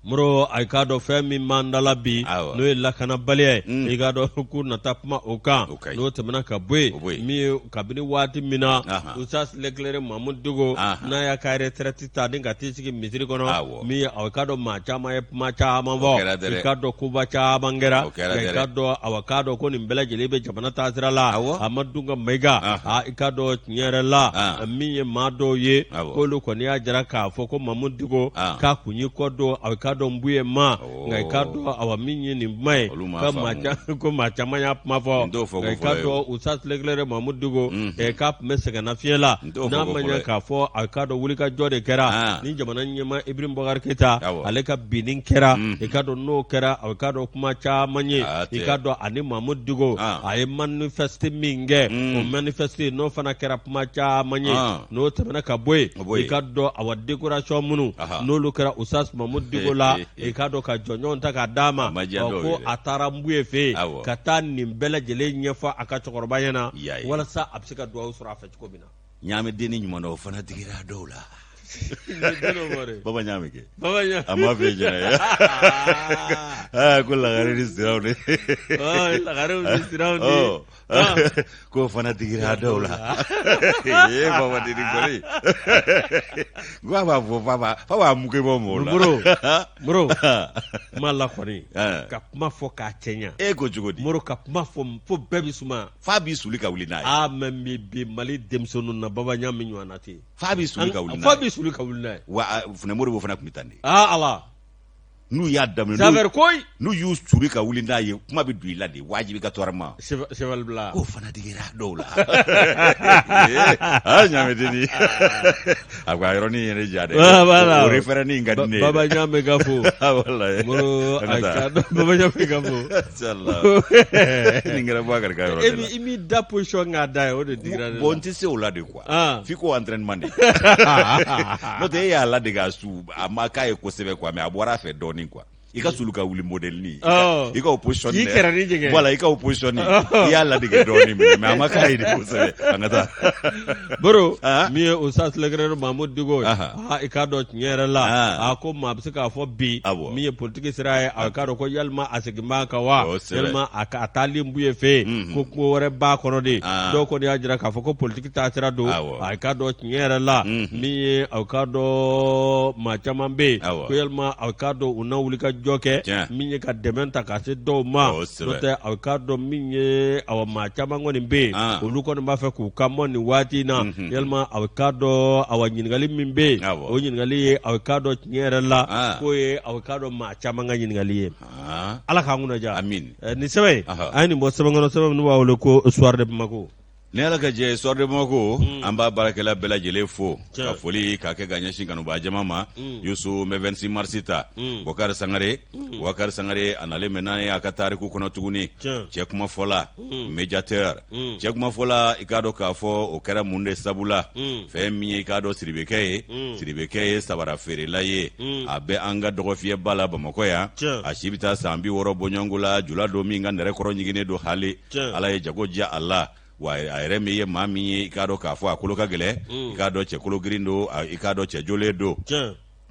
Moro a k'a dɔn fɛn min b'an da la bi n'o ye lakanabaliya ye i k'a dɔn k'u na taa kuma o kan n'o tɛmɛna ka bɔ yen min ye kabini waati min na Usas Leclerc Mamudu Diko n'a y'a ka retraite ta ni ka t'i sigi misiri kɔnɔ min ye a k'a dɔn maa caman ye kuma caman fɔ i k'a dɔn koba caman kɛra i k'a dɔn a k'a dɔn ko nin bɛɛ lajɛlen bɛ jamana taasira la Amadu Dunka Mayiga i k'a dɔn tiɲɛ yɛrɛ la min ye maa dɔw ye k'olu kɔni y'a jira k'a fɔ ko Mamudu Diko k'a kun y'i kɔ don a k'a dɔn Buye ma nka i k'a dɔn awa min ye nin kuma ye ko maa caman y'a kuma fɔ nka i k'a dɔn Usas Leclerc Mamudu Diko k'a tun bɛ sɛgɛnnafiɲɛ la n'a ma ɲɛ k'a fɔ a k'a dɔn wulikajɔ de kɛra ni jamana ɲɛmaa Ibrahim Boubacar Keita ale ka binni kɛra i k'a dɔn n'o kɛra a k'a dɔn kuma caman ye i k'a dɔn ani Mamudu Diko a ye manifeste min kɛ o manifeste n'o fana kɛra kuma caman ye n'o tɛmɛna ka bɔ yen i k'a dɔn awa décoration minnu n'olu kɛra Usas Mamudu Diko la i k'a dɔn ka jɔnjɔn ta k'a d'a ma ko a taara Buye fɛ yen ka taa nin bɛɛ lajɛlen ɲɛfɔ a ka cɛkɔrɔba ɲɛna walasa a bɛ se ka dugawu sɔrɔ a fɛ cogo min na ɲaamɛdennin ɲuman na o fana digira dɔw la baba ɲaamɛ kɛ a ma fɛ jɛnɛ ko lagare ni siraw de lagare ni siraw de k'o fana digira dɔw la ee baba deni kɔni ko a b'a fɔ fa b'a muke bɔ mɔgɔw la moro moro kuma la kɔni ka kuma fɔ k'a cɛɲa e ko cogo di moro ka kuma fɔ fo bɛɛ bɛ suma f'a b'i suli ka wuli n'a ye aa mɛ bi bi mali denmisɛnninw na baba ɲaamɛ ɲɔgɔnna tɛ yen f'a b'i suli ka wuli n'a ye f'a b'i suli ka wuli n'a ye wa funɛ moribo fana tun bɛ tan de aa ala n'u y'a daminɛ Safer koyi n'u y'u suli ka wuli n'a ye kuma bɛ don i la de wajibi ka tɔɔrɔ cheval bila k'o fana digira dɔw la aa ɲaamɛdenni a ko a yɔrɔnin ye ne diya dɛ o référé in ka di ne ye baba ɲaamɛ ka fo walayi moro a ka baba ɲaamɛ ka fo inshallah nin kɛra Bubakari ka yɔrɔ de la i m'i da position k'a da ye o de digira ne la bon n tɛ se o la de quoi f'i k'o entraînement de n'o tɛ e y'a ladege a su a ma k'a ye kosɛbɛ quoi mais a bɔra a fɛ dɔɔnin quoi I ka sulu ka wuli modèle ni i ka o position k'i kɛrɛnin jɛngɛ, voilà, i ka o position i y'a ladege dɔɔnin mais a ma k'a ye de kosɛbɛ. An ka taa. Baro min ye Ustaz Lɛgɛrɛ Mamudu Diko ye, i k'a dɔn tiɲɛ yɛrɛ la, a ko maa bɛ se k'a fɔ bi min ye politiki sira ye, a k'a dɔn ko yalima a segin b'a kan wa, yalima a ka taali Buye fɛ yen, ko ko wɛrɛ b'a kɔnɔ de. Dɔw kɔni y'a jira k'a fɔ ko politiki taa sira don. A k'a dɔn tiɲɛ yɛrɛ la, min ye a k'a dɔn maa caman bɛ yen ko yalima a k'a dɔn u na wuli ka jɔ kɛ min ye ka dɛmɛ ta ka se dɔw ma. N'o tɛ, a k'a dɔn min ye, awa, maa caman kɔni bɛ yen, olu kɔni b'a fɛ k'u kan bɔ nin waati in na. Yalima a k'a dɔn, awa, ɲininkali min bɛ yen, o ɲininkali ye, a k'a dɔn tiɲɛ yɛrɛ la, k'o ye a k'a dɔn maa caman ka ɲininkali ye. Ala k'an kunna diya. Nin sɛbɛn, an ye nin bɔ sɛbɛn kɔnɔ, sɛbɛn min b'a wele ko Soir de Bamako. Ni Ala ka jɛ, Soir de Bamako, an b'a baarakɛla bɛɛ lajɛlen fo ka foli k'a kɛ ka ɲɛsin kanubaa jama ma. Yusu, n bɛ 26 mars ta. Bɔkari Sangare, Bɔkari Sangare, a nalen bɛ n'an ye a ka tariku kɔnɔ tuguni. Cɛ kuma fɔla, médiateur, cɛ kuma fɔla, i k'a dɔn k'a fɔ o kɛra mun de sabu la? Fɛn min ye, i k'a dɔn, Siribekɛ ye, Siribekɛ ye sabara feerela ye, a bɛ an ka dɔgɔfiyɛba la Bamakɔ yan. A si bɛ taa san 60 bɔɲɔgɔnko la. Jula don min ka nɛrɛ kɔrɔ ɲiginnen don hali. Ala ye jago diya a la wa a yɛrɛ min ye maa min ye, i k'a dɔn k'a fɔ a kolo ka gɛlɛn, i k'a dɔn cɛ kolo girin don, i k'a dɔn cɛ jolen don.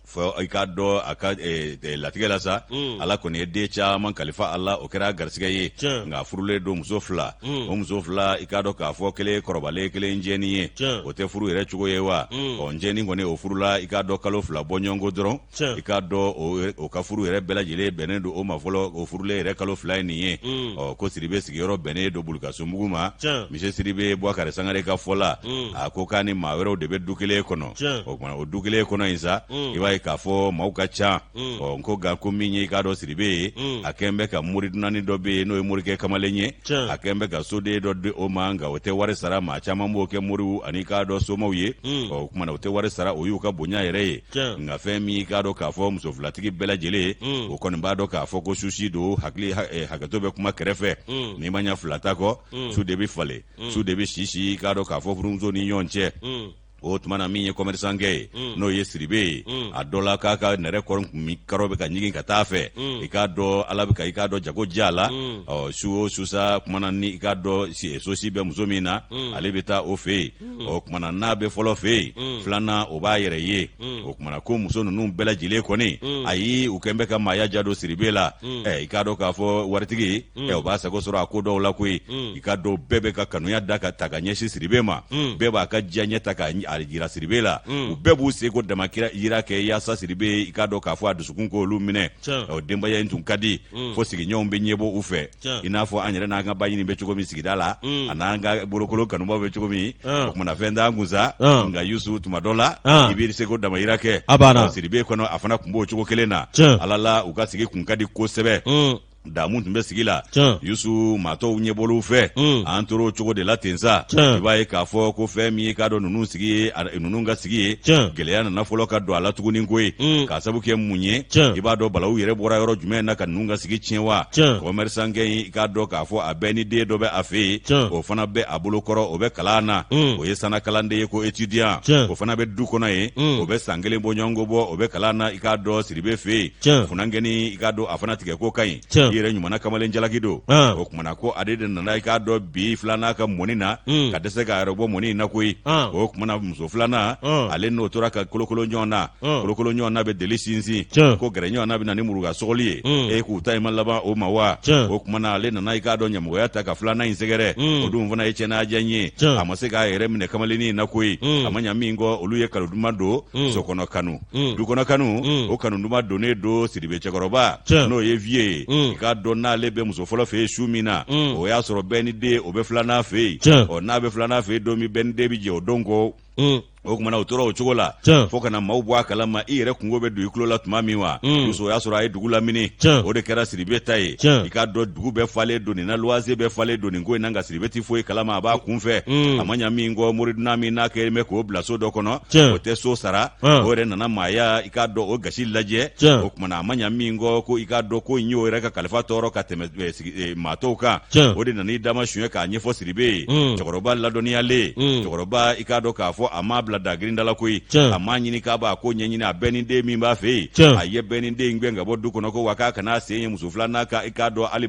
Fɔ i k'a dɔn a ka latigɛ la sa, Ala kɔni ye den caman kalifa a la, o kɛra garisɛgɛ ye. Nka furulen don muso fila. O muso fila, i k'a dɔn k'a fɔ kelen kɔrɔbalen, kelen jɛni ye. O tɛ furu yɛrɛ cogo ye wa? Ɔ, n jɛni kɔni, o furula, i k'a dɔn kalo 2 bɔɲɔgɔnko dɔrɔn. I k'a dɔn o ka furu yɛrɛ bɛɛ lajɛlen bɛnnen don o ma fɔlɔ. O furulen yɛrɛ kalo 2 ye nin ye. Ɔ, ko Siribe sigiyɔrɔ bɛnnen don Bulukasunbugu ma. Monsieur Siribe Bubakari Sangare ka fɔ la, a ko k'a ni maa wɛrɛw de bɛ du kelen kɔnɔ. O tuma, o du kelen kɔnɔ in sa, i b'a ye k'a fɔ maaw ka ca. Ɔ, n ko nka ko min ye, i k'a dɔn, Siribe ye, a kɛn bɛ ka mori dunanni dɔ bɛ yen, n'o ye morikɛ kamalen ye, a kɛn bɛ ka soden dɔ di o ma, nka o tɛ wari sara. Maa caman b'o kɛ moriw ani k'a dɔn somaw ye. Ɔ, o tuma na, o tɛ wari sara, o y'u ka bonya yɛrɛ ye. Nka fɛn min, i k'a dɔn k'a fɔ muso filatigi bɛɛ lajɛlen, o kɔni b'a dɔn k'a fɔ ko susi don. Hakili hakɛto bɛ kuma kɛrɛfɛ. N'i ma ɲɛ fila ta kɔ, su de bɛ falen, su de bɛ sisi, i k'a dɔn k'a fɔ furumuso ni ɲɔgɔn cɛ. O tuma na, min ye commerçant kɛ ye, n'o ye Siribe ye, a dɔ la k'a ka nɛrɛ kɔrɔ kun kɔrɔ bɛ ka ɲigin ka taa fɛ. I k'a dɔn Ala bɛ ka, i k'a dɔn, jago diya a la. Ɔ, su o su sa, kumana na ni, i k'a dɔn, sosi bɛ muso min na, ale bɛ taa o fɛ yen. O tuma na, n'a bɛ fɔlɔ fɛ yen, filanan o b'a yɛrɛ ye. O tuma na, ko muso ninnu bɛɛ lajɛlen kɔni, ayi, u kɛn bɛ ka maaya ja don Siribe la. Ɛ, i k'a dɔn k'a fɔ waritigi, ɛ, o b'a sago sɔrɔ a ko dɔw la koyi. I k'a dɔn bɛɛ bɛ ka kanuya da ka ta ka ɲɛsin Siribe ma, bɛɛ b'a ka diyaɲɛ ta k'a jira Siribe la. U bɛɛ b'u seko dama yira kɛ yaasa Siribe, i k'a dɔn k'a fɔ a dusukun k'olu minɛ. Ɔ, denbaya in tun ka di fo sigiɲɔgɔnw bɛ ɲɛbɔ u fɛ, i n'a fɔ an yɛrɛ n'an ka ba ɲini bɛ cogo min sigida la, a n'an ka bolokolo kanubaw bɛ cogo min. O tuma na, fɛn t'an kun sa, nka Yusu, tuma dɔ la, i b'i seko damayira kɛ. Siribe kɔnɔ, a fana tun b'o cogo kelen na. Ala la, u ka sigi kun ka di kosɛbɛ. Damu tun bɛ sigi la. Yusu, maa tɔw ɲɛbɔliw fɛ, an tora o cogo de la ten sa. I b'a ye k'a fɔ ko fɛn min ye, k'a dɔn, ninnu sigi ye, ninnu ka sigi ye, gɛlɛya nana fɔlɔ ka don a la tuguni koyi. K'a sabu kɛ mun ye? I b'a dɔn balawu yɛrɛ bɔra yɔrɔ jumɛn na ka ninnu ka sigi tiɲɛ wa? Commerçant kɛ in, i k'a dɔn k'a fɔ a bɛɛ ni den dɔ bɛ a fɛ yen, o fana bɛ a bolo kɔrɔ, o bɛ kalan na, o ye sanna kalanden ye ko étudiant. O fana bɛ du kɔnɔ yen, o bɛ san kelen bɔɲɔgɔnko bɔ, o bɛ kalan na, i k'a dɔn, Siribe fɛ yen. Funankɛnin, i k'a dɔn, a fana tigɛ ko ka ɲi. I yɛrɛ ɲumanna kamalen jalaki don. O tuma na, ko ale de nana, i k'a dɔn, bi filanan ka mɔni na, ka dɛsɛ k'a yɛrɛ bɔ mɔni in na koyi. O tuma na, muso filanan, ale n'o tora ka kolokolo ɲɔgɔn na, kolokolo ɲɔgɔn na bɛ deli sinsin, ko gɛrɛ ɲɔgɔn na bɛ na ni muruka sɔgɔli ye. E k'u ta in ma laban o ma wa? O tuma na, ale nana, i k'a dɔn, ɲɛmɔgɔya ta ka filanan in sɛgɛrɛ. O dun fana ye cɛnnaja ye, a ma se k'a yɛrɛ minɛ kamalennin in na koyi. A ma ɲa min kɔ, olu ye kanu duman don, sokɔnɔ kanu, dukɔnɔ kanu, o kanu duman donnen don Siribe cɛkɔrɔba, n'o ye vieux ye. I k'a dɔn n'ale bɛ muso fɔlɔ fɛ yen su min na, o y'a sɔrɔ bɛɛ ni den o bɛ filanan fɛ yen. Ɔ, n'a bɛ filanan fɛ yen don min, bɛɛ ni den bɛ jɛ o don kɔ. O tuma na, o tora o cogo la fo ka na maaw bɔ a kalama. I yɛrɛ kunko bɛ don i tulo la tuma min wa, muso, o y'a sɔrɔ a ye dugu lamini. O de kɛra Siribe ta ye. I k'a dɔn dugu bɛɛ falen don nin na, luwanse bɛɛ falen don nin ko in na, nka Siribe tɛ foyi kalama, a b'a kun fɛ. A ma ɲa min kɔ, moridunan min n'a kɛlen bɛ k'o bila so dɔ kɔnɔ, o tɛ so sara, o yɛrɛ nana maaya, i k'a dɔn, o gasi lajɛ. O tuma na, a ma ɲa min kɔ, ko i k'a dɔn ko in y'o yɛrɛ ka kalifa tɔɔrɔ ka tɛmɛ maa tɔw kan, o de nana i dama suɲɛ k'a ɲɛfɔ Siribe ye. Cɛkɔrɔba ladɔnniyalen, cɛkɔrɔba, i k'a dɔn k'a fɔ a m'a bila. bila dagirinda la koyi. A m'a ɲini k'a b'a ko ɲɛɲini a bɛɛ ni den min b'a fɛ yen. A ye bɛɛ ni den gɛn ka bɔ du kɔnɔ ko wa k'a kana sen ye muso filanan ka i k'a dɔn hali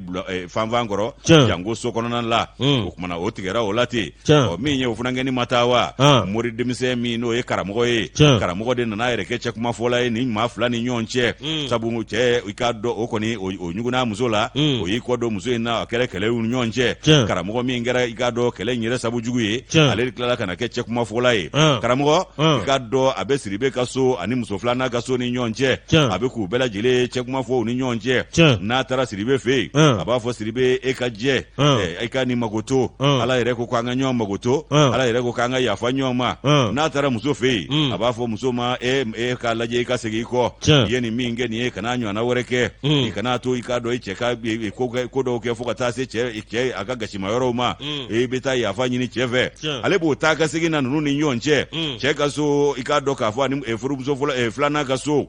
fanfan kɔrɔ, janko so kɔnɔna la. O kumana o tigɛra o la ten. Ɔ, min ye o funankɛnin ma taa wa, mori denmisɛn min n'o ye karamɔgɔ ye, karamɔgɔ de nana a yɛrɛ kɛ cɛkumafɔla ye nin maa fila ni ɲɔgɔn cɛ. Sabu cɛ, i k'a dɔn, o kɔni o ɲugunna muso la, o y'i kɔ don muso in na, a kɛra kɛlɛ ni ɲɔgɔn cɛ. Karamɔgɔ min kɛra, i k'a dɔn, kɛlɛ in yɛrɛ sabu jugu ye, ale de tilala ka na kɛ cɛkumafɔla ye. Karamɔgɔ, i k'a dɔn, a bɛ Siribe ka so ani muso filanan ka so ni ɲɔgɔn cɛ, a bɛ k'u bɛɛ lajɛlen cɛkuma fɔ u ni ɲɔgɔn cɛ. N'a taara Siribe fɛ yen, a b'a fɔ Siribe, e ka jɛ, e ka nin magoto, Ala yɛrɛ ko k'an ka ɲɔgɔn magoto, Ala yɛrɛ ko k'an ka yafa ɲɔgɔn ma. N'a taara muso fɛ yen, a b'a fɔ muso ma, e k'a lajɛ, i ka segin i kɔ, i ye nin min kɛ nin ye, kana ɲɔgɔnna wɛrɛ kɛ, i kana to, i k'a dɔn, i cɛ ka ko dɔw kɛ fo ka taa se cɛ a ka gasima yɔrɔw ma, e bɛ taa yafa ɲini cɛ fɛ. Ale b'o taa ka segin na ninnu ni ɲɔgɔn cɛ, cɛ ka so, i k'a dɔn k'a fɔ, ani furumuso fɔlɔ filanan ka so.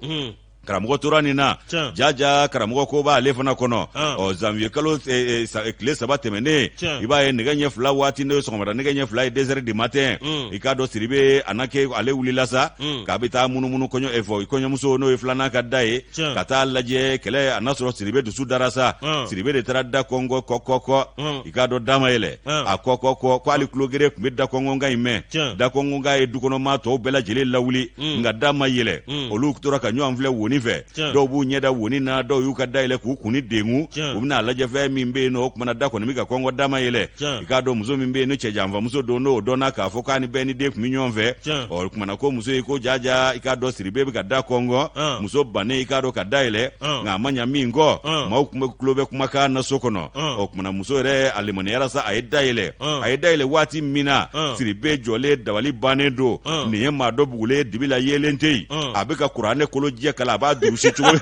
Karamɔgɔ tora nin na jaja, karamɔgɔ ko b'ale fana kɔnɔ. Ɔ, zanwiye kalo tile 3 tɛmɛnen, i b'a ye nɛgɛ ɲɛ 2 waati, n'o ye sɔgɔmada nɛgɛ ɲɛ 2 ye, 2 heures du matin, i k'a dɔn, Siribe a na kɛ ale wulila sa k'a bɛ taa munumunu kɔɲɔ fɔ kɔɲɔmuso, n'o ye filanan ka da ye, ka taa lajɛ kɛlɛ a n'a sɔrɔ Siribe dusu dara sa. Siribe de taara da kɔnkɔn kɔ kɔ kɔ, i k'a dɔn, da ma yɛlɛ. A kɔ kɔ kɔ ko hali tulogere tun bɛ da kɔnkɔnkan in mɛn. Da kɔnkɔnkan ye dukɔnɔmaa tɔw bɛɛ lajɛlen lawuli, nka da ma yɛlɛ. Olu tora ka ɲɔgɔn filɛ woni fɛ, dɔw b'u ɲɛ da woni na, dɔw y'u ka da yɛlɛ k'u kunni dengun, u bɛna a lajɛ fɛn min bɛ yen nɔ. O kumana da kɔni bɛ ka kɔnkɔn, da ma yɛlɛ. I k'a dɔn, muso min bɛ yen ni cɛjanfamuso don, n'o dɔnna k'a fɔ k'a ni bɛɛ ni den tun bɛ ɲɔgɔn fɛ. Ɔ, o kumana ko muso ye ko jaja, i k'a dɔn, Siribe bɛ ka da kɔnkɔn, muso bannen, i k'a dɔn, ka da yɛlɛ, nka a ma ɲa min kɔ, maaw tun bɛ tulo bɛ kumakan na so kɔnɔ. O kumana muso yɛrɛ a limaniyara sa, a ye da yɛlɛ. A ye da yɛlɛ waati min na, Siribe jɔlen dabali bannen don. Nin ye maa dɔ bugulen ye dibi la, yeelen tɛ yen, a bɛ ka kuranɛ kolojɛ kalan, a b'a durusi cogo.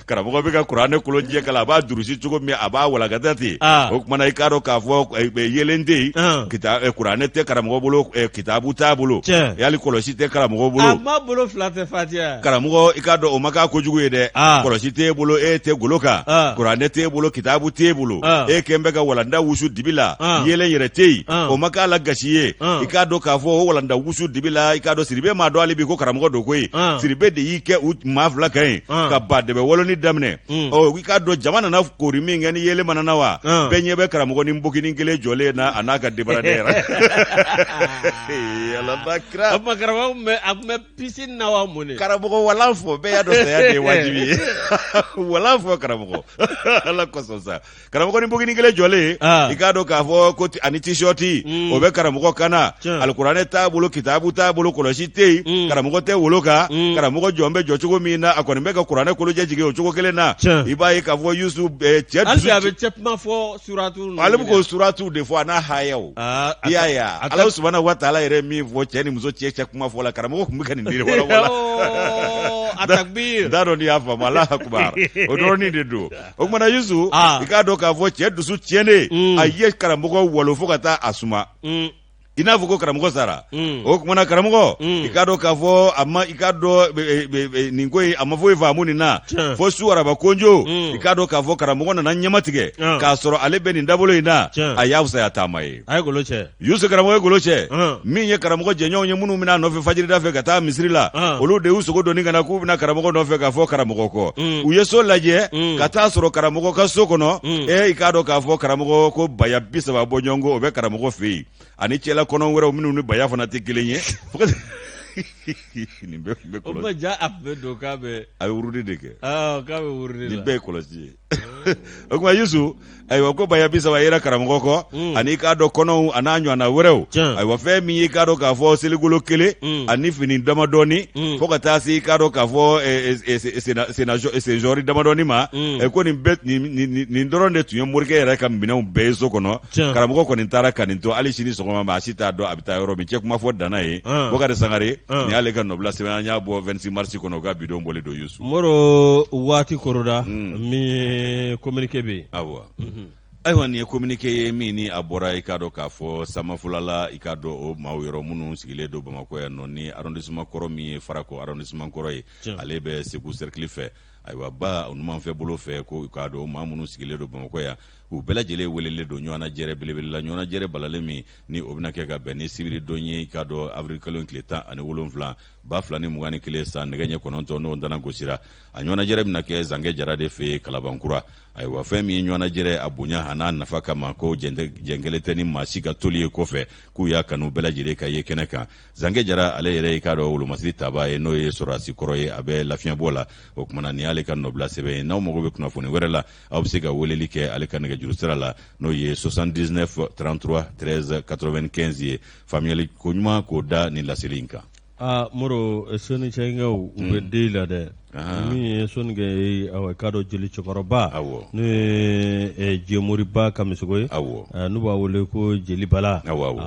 Karamɔgɔ bɛ ka kuranɛ kolojɛ kalan, a b'a durusi cogo min, a b'a walakata ten. O kumana i k'a dɔn k'a fɔ yeelen tɛ yen, kuranɛ tɛ karamɔgɔ bolo, kitabu t'a bolo, hali kɔlɔsi tɛ karamɔgɔ bolo. A ma bolo fila tɛ fatiya. Karamɔgɔ, i k'a dɔn, o ma k'a kojugu ye dɛ. Kɔlɔsi t'e bolo, e tɛ golo kan, kuranɛ t'e bolo, kitabu t'e bolo, e kɛn bɛ ka walanda wusu dibi la, yeelen yɛrɛ tɛ yen, o ma k'a la gasi ye. I k'a dɔn k'a fɔ o walanda wusu dibi la, i k'a dɔn, Siribe m'a dɔn hali bi ko karamɔgɔ don koyi. Siribe de y'i kɛ u maa fila kan yen ka ba dɛbɛ woloni daminɛ. Ɔ, i k'a dɔn, jama nana koori min kɛ ni yeelen mana na wa, bɛɛ ɲɛ bɛ karamɔgɔ ni npoginin kelen jɔlen na, a n'a ka débardeur yɛrɛ. Ala kira! O tuma karamɔgɔ tun bɛ, a tun bɛ piscine na wa mun de? Karamɔgɔ, walan fɔ, bɛɛ y'a dɔn saya de ye wajibi ye. Walan fɔ karamɔgɔ, Ala kosɔn sa. Karamɔgɔ ni npoginin kelen jɔlen, i k'a dɔn k'a fɔ ko ani t-shirt o bɛ karamɔgɔ kan na, alikuranɛ t'a bolo, kitabu t'a bolo, kɔlɔsi tɛ yen, karamɔgɔ tɛ wolo kan. Karamɔgɔ jɔn bɛ jɔ cogo min na, a kɔni bɛ ka kuranɛ kolojɛ jigin o cogo kelen na. I b'a ye k'a fɔ Yusu, cɛ dusu, a bɛ cɛ kuma fɔ suratu, ale bɛ k'o suratu de fɔ a n'a hayaw. I y'a ye, Ala subahana wa taala yɛrɛ min fɔ cɛ ni muso cɛ cɛ kuma fɔ la, karamɔgɔ tun bɛ ka nin de walawala. A takbir! N t'a dɔn n'i y'a faamu. Alahu akubar, o dɔrɔnin de don. O kumana Yusu, i k'a dɔn k'a fɔ cɛ dusu tiɲɛnen, a ye karamɔgɔ walo fo ka taa a suma, i n'a fɔ ko karamɔgɔ sara. O kumana karamɔgɔ, i k'a dɔn k'a fɔ a ma, i k'a dɔn, nin ko in, a ma foyi faamu nin na fo su araba konjo. I k'a dɔn k'a fɔ karamɔgɔ nana ɲɛmatigɛ k'a sɔrɔ ale bɛ nin dabolo in na, a y'a fisaya taama ye. A ye golo cɛ. Yusu, karamɔgɔ ye golo cɛ. Min ye karamɔgɔ jɛɲɔgɔnw ye minnu bɛna nɔfɛ fajirida fɛ ka taa misiri la, olu de y'u sogo doni ka na k'u bɛna karamɔgɔ nɔfɛ k'a fɔ karamɔgɔ kɔ. U ye so lajɛ ka taa sɔrɔ karamɔgɔ ka so kɔnɔ, e i k'a dɔn k'a fɔ karamɔgɔ ko baya 30 bɔɲɔgɔnko o bɛ karamɔgɔ fɛ yen, ani cɛla kɔnɔ wɛrɛw minnu ni baya fana tɛ kelen ye. Nin bɛɛ tun bɛ kɔlɔsi. O ma ja, a tun bɛ don k'a bɛ. A bɛ wurudi de kɛ. K'a bɛ wurudi la. Nin bɛɛ ye kɔlɔsi ye. O tuma Yusu, ayiwa, ko baya 30 yera karamɔgɔ kɔ, ani k'a dɔn kɔnɔw a n'a ɲɔgɔnna wɛrɛw. Ayiwa, fɛn min ye, i k'a dɔn k'a fɔ seligolo kelen ani fini damadɔni, fo ka taa se, i k'a dɔn k'a fɔ senjɔri damadɔni ma, ko nin bɛɛ, nin dɔrɔn de tun ye morikɛ yɛrɛ ka minɛnw bɛɛ ye so kɔnɔ. Karamɔgɔ kɔni taara ka nin to hali sini sɔgɔma, maa si t'a dɔn a bɛ taa yɔrɔ min. Cɛ kuma fɔ danna yen. Bokari Sangare, nin y'ale ka nɔbila sɛbɛn, an y'a bɔ 26 mars kɔnɔ, u ka bidon bɔlen don Yusu. Moro, waati koroda min ye communiqué bɛ yen. Awɔ, ayiwa, nin ye communiqué ye min ni a bɔra, i k'a dɔn k'a fɔ Samafulala, i k'a dɔn, o maaw yɔrɔ minnu sigilen don Bamakɔ yan nɔ, ni arrondissement kɔrɔ min ye Farakɔ arrondissement kɔrɔ ye, ale bɛ Segu cercle fɛ. Ayiwa, ba numanfɛ bolo fɛ, ko i k'a dɔn, maa minnu sigilen don Bamakɔ yan. K'u bɛɛ lajɛlen welelen don ɲɔgɔnnajɛrɛ belebele la, ɲɔgɔnnajɛrɛ balalen min ni o bɛna kɛ ka bɛn ni sibiri don ye, i k'a dɔn, avril kalo tile 17 2021 san, nɛgɛ ɲɛ 9 n'o dana gosira. A ɲɔgɔnnajɛrɛ bɛna kɛ Zankɛ Jara de fɛ yen, Kalabankura. Ayiwa, fɛn min ye ɲɔgɔnnajɛrɛ a bonya a n'a nafa kama, ko jɛn kɛlen tɛ ni maa si ka toli ye kɔfɛ, k'u y'a kanu bɛɛ lajɛlen ka ye kɛnɛ kan. Zankɛ Jara ale yɛrɛ, i k'a dɔn, wolomasiri tabaa ye, n'o ye sɔrɔdasi kɔrɔ ye, a bɛ lafiɲɛbɔ la. O tuma na, nin y'ale ka nɔbila sɛbɛn ye. N'aw mago bɛ kunnafoni wɛrɛ la, aw bɛ se ka weleli kɛ ale ka nɛgɛjuru sira la, n'o ye 79 33 13 95 ye. Faamuyali ko ɲuman k'o da nin laseli in kan. Aa Moro, sonicɛkɛw u bɛ den la dɛ. Min ye sonikɛ ye, i k'a dɔn, jeli cɛkɔrɔba, n'o ye Jemoriba Kamisogo ye, n'u b'a wele ko jeli Bala.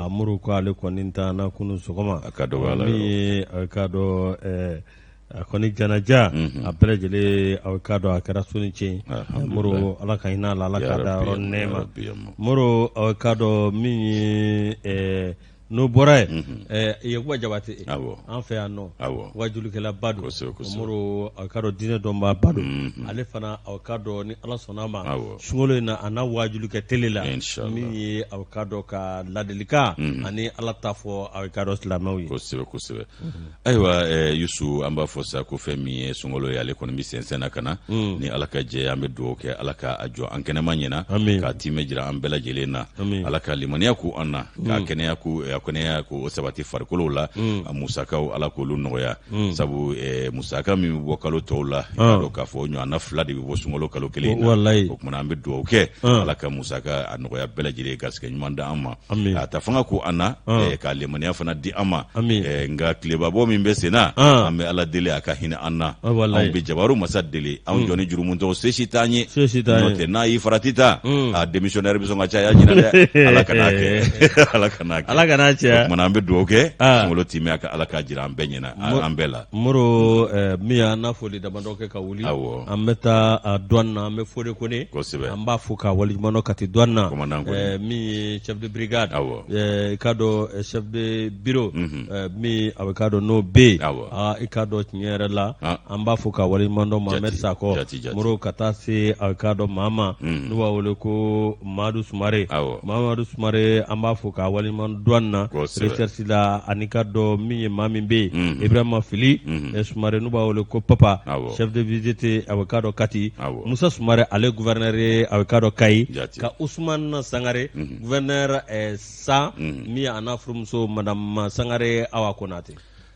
Moro, ko ale kɔni taara kunun sɔgɔma. A ka dɔgɔ. Min ye, i k'a dɔn, a kɔni janaja a bɛɛ lajɛlen, aw k'a dɔn, a kɛra Sonicɛ. Moro, Ala ka hinɛ a la, Ala k'a da yɔrɔ nɛɛma. Moro, aw k'a dɔn, min ye n'o bɔra yen, Yakuba Jabate, an fɛ yan nɔ, wajulikɛlaba don. Moro, aw k'a dɔn, diinɛ dɔnbaaba don ale fana. Aw k'a dɔn, ni Ala sɔnna a ma, sunkalo in na, a na wajuli kɛ tele la, min ye, aw k'a dɔn, ka ladilikan ani Ala ta fɔ, aw k'a dɔn, silamɛw ye. Kosɛbɛ, kosɛbɛ. Ayiwa, Yusu, an b'a fɔ sa ko fɛn min ye sunkalo ye, ale kɔni bɛ sɛnsɛn na ka na. Ni Ala ka jɛ, an bɛ dugawu kɛ, Ala ka a jɔ an kɛnɛma ɲɛna, k'a timɛ jira an bɛɛ lajɛlen na. Ala ka limaniya ku an na, k'a kɛnɛya ku a kɛnɛya k'o sabati farikolow la. A musakaw, Ala k'olu nɔgɔya, sabu musaka min bɛ bɔ kalo tɔw la, i k'a dɔn k'a fɔ ɲɔgɔnna fila de bɛ bɔ sunkalo kalo kelen na. O tuma, an bɛ dugawu kɛ, Ala ka musaka a nɔgɔya bɛɛ lajɛlen, garisɛgɛ ɲuman di an ma, a ta fanga ko an na, ka limaniya fana di an ma. Nka tilebabɔ min bɛ sen na, an bɛ Ala deli a ka hinɛ an na. Anw bɛ jabaru masa deli, anw jɔn ni jurumutɔw, se si t'an ye. N'o tɛ, n'a y'i farati ta, a démissionnaire bɛ sɔn ka caya ɲinan dɛ. Ala kan'a kɛ, Ala kan'a kɛ. Ala kan'a cɛ. O tuma na, an bɛ dugawu kɛ, sunkalo timɛ, a ka Ala k'a jira an bɛɛ ɲɛna, an bɛɛ la. Moro, min y'an na foli damadɔ kɛ ka wuli, an bɛ taa douane na, an bɛ Fode Kone, an b'a fo k'a waleɲuman dɔn Kati douane na, min ye chef de brigade, i k'a dɔn, chef de bureau min a bɛ k'a dɔn n'o bɛ yen, i k'a dɔn, tiɲɛ yɛrɛ la, an b'a fo k'a waleɲuman dɔn, Mohamed Sakɔ. Moro, ka taa se a k'a dɔn maa ma n'u b'a wele ko Madu Sumare. Mamadu Sumare, an b'a fo k'a waleɲuman douane na, recherche la, ani k'a dɔn min ye maa min bɛ yen, Ibrahima Fili Sumare, n'u b'a wele ko Papa, chef de visite, a bɛ k'a dɔn, Kati. Musa Sumare, ale gouverneur ye, a bɛ k'a dɔn, Kayi. Ka Usumani Sangare, gouverneur sa, min a n'a furumuso madame Sangare Awa Konate.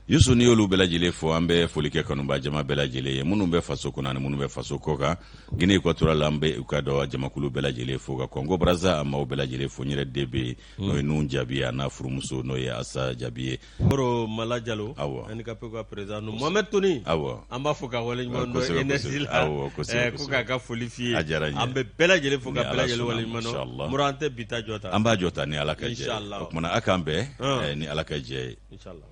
Yusu, n'i y'olu bɛɛ lajɛlen fɔ, an bɛ foli kɛ kanuba jama bɛɛ lajɛlen ye, minnu bɛ faso kɔnɔ ani minnu bɛ faso kɔ kan. Guinée équatoriale la, an bɛ u ka dɔ jamakulu bɛɛ lajɛlen fo, ka Congo Brazza a maaw bɛɛ lajɛlen fo. N yɛrɛ den bɛ yen, n'o ye Nun Jaabi ye, a n'a furumuso, n'o ye Asa Jaabi ye. Moro, Mala Jalo, handicapé ka président Mohamed Toni, an b'a fo ka waleɲuman dɔn énergie la, ko k'a ka foli f'i ye. A diyara n ye. An bɛ bɛɛ lajɛlen fo ka bɛɛ lajɛlen waleɲuman dɔn. Moro, an tɛ bi ta jɔ ta. An b'a jɔ ta ni Ala ka jɛ ye. O tuma na, a k'an bɛn ni Ala ka jɛ ye. Inchallah.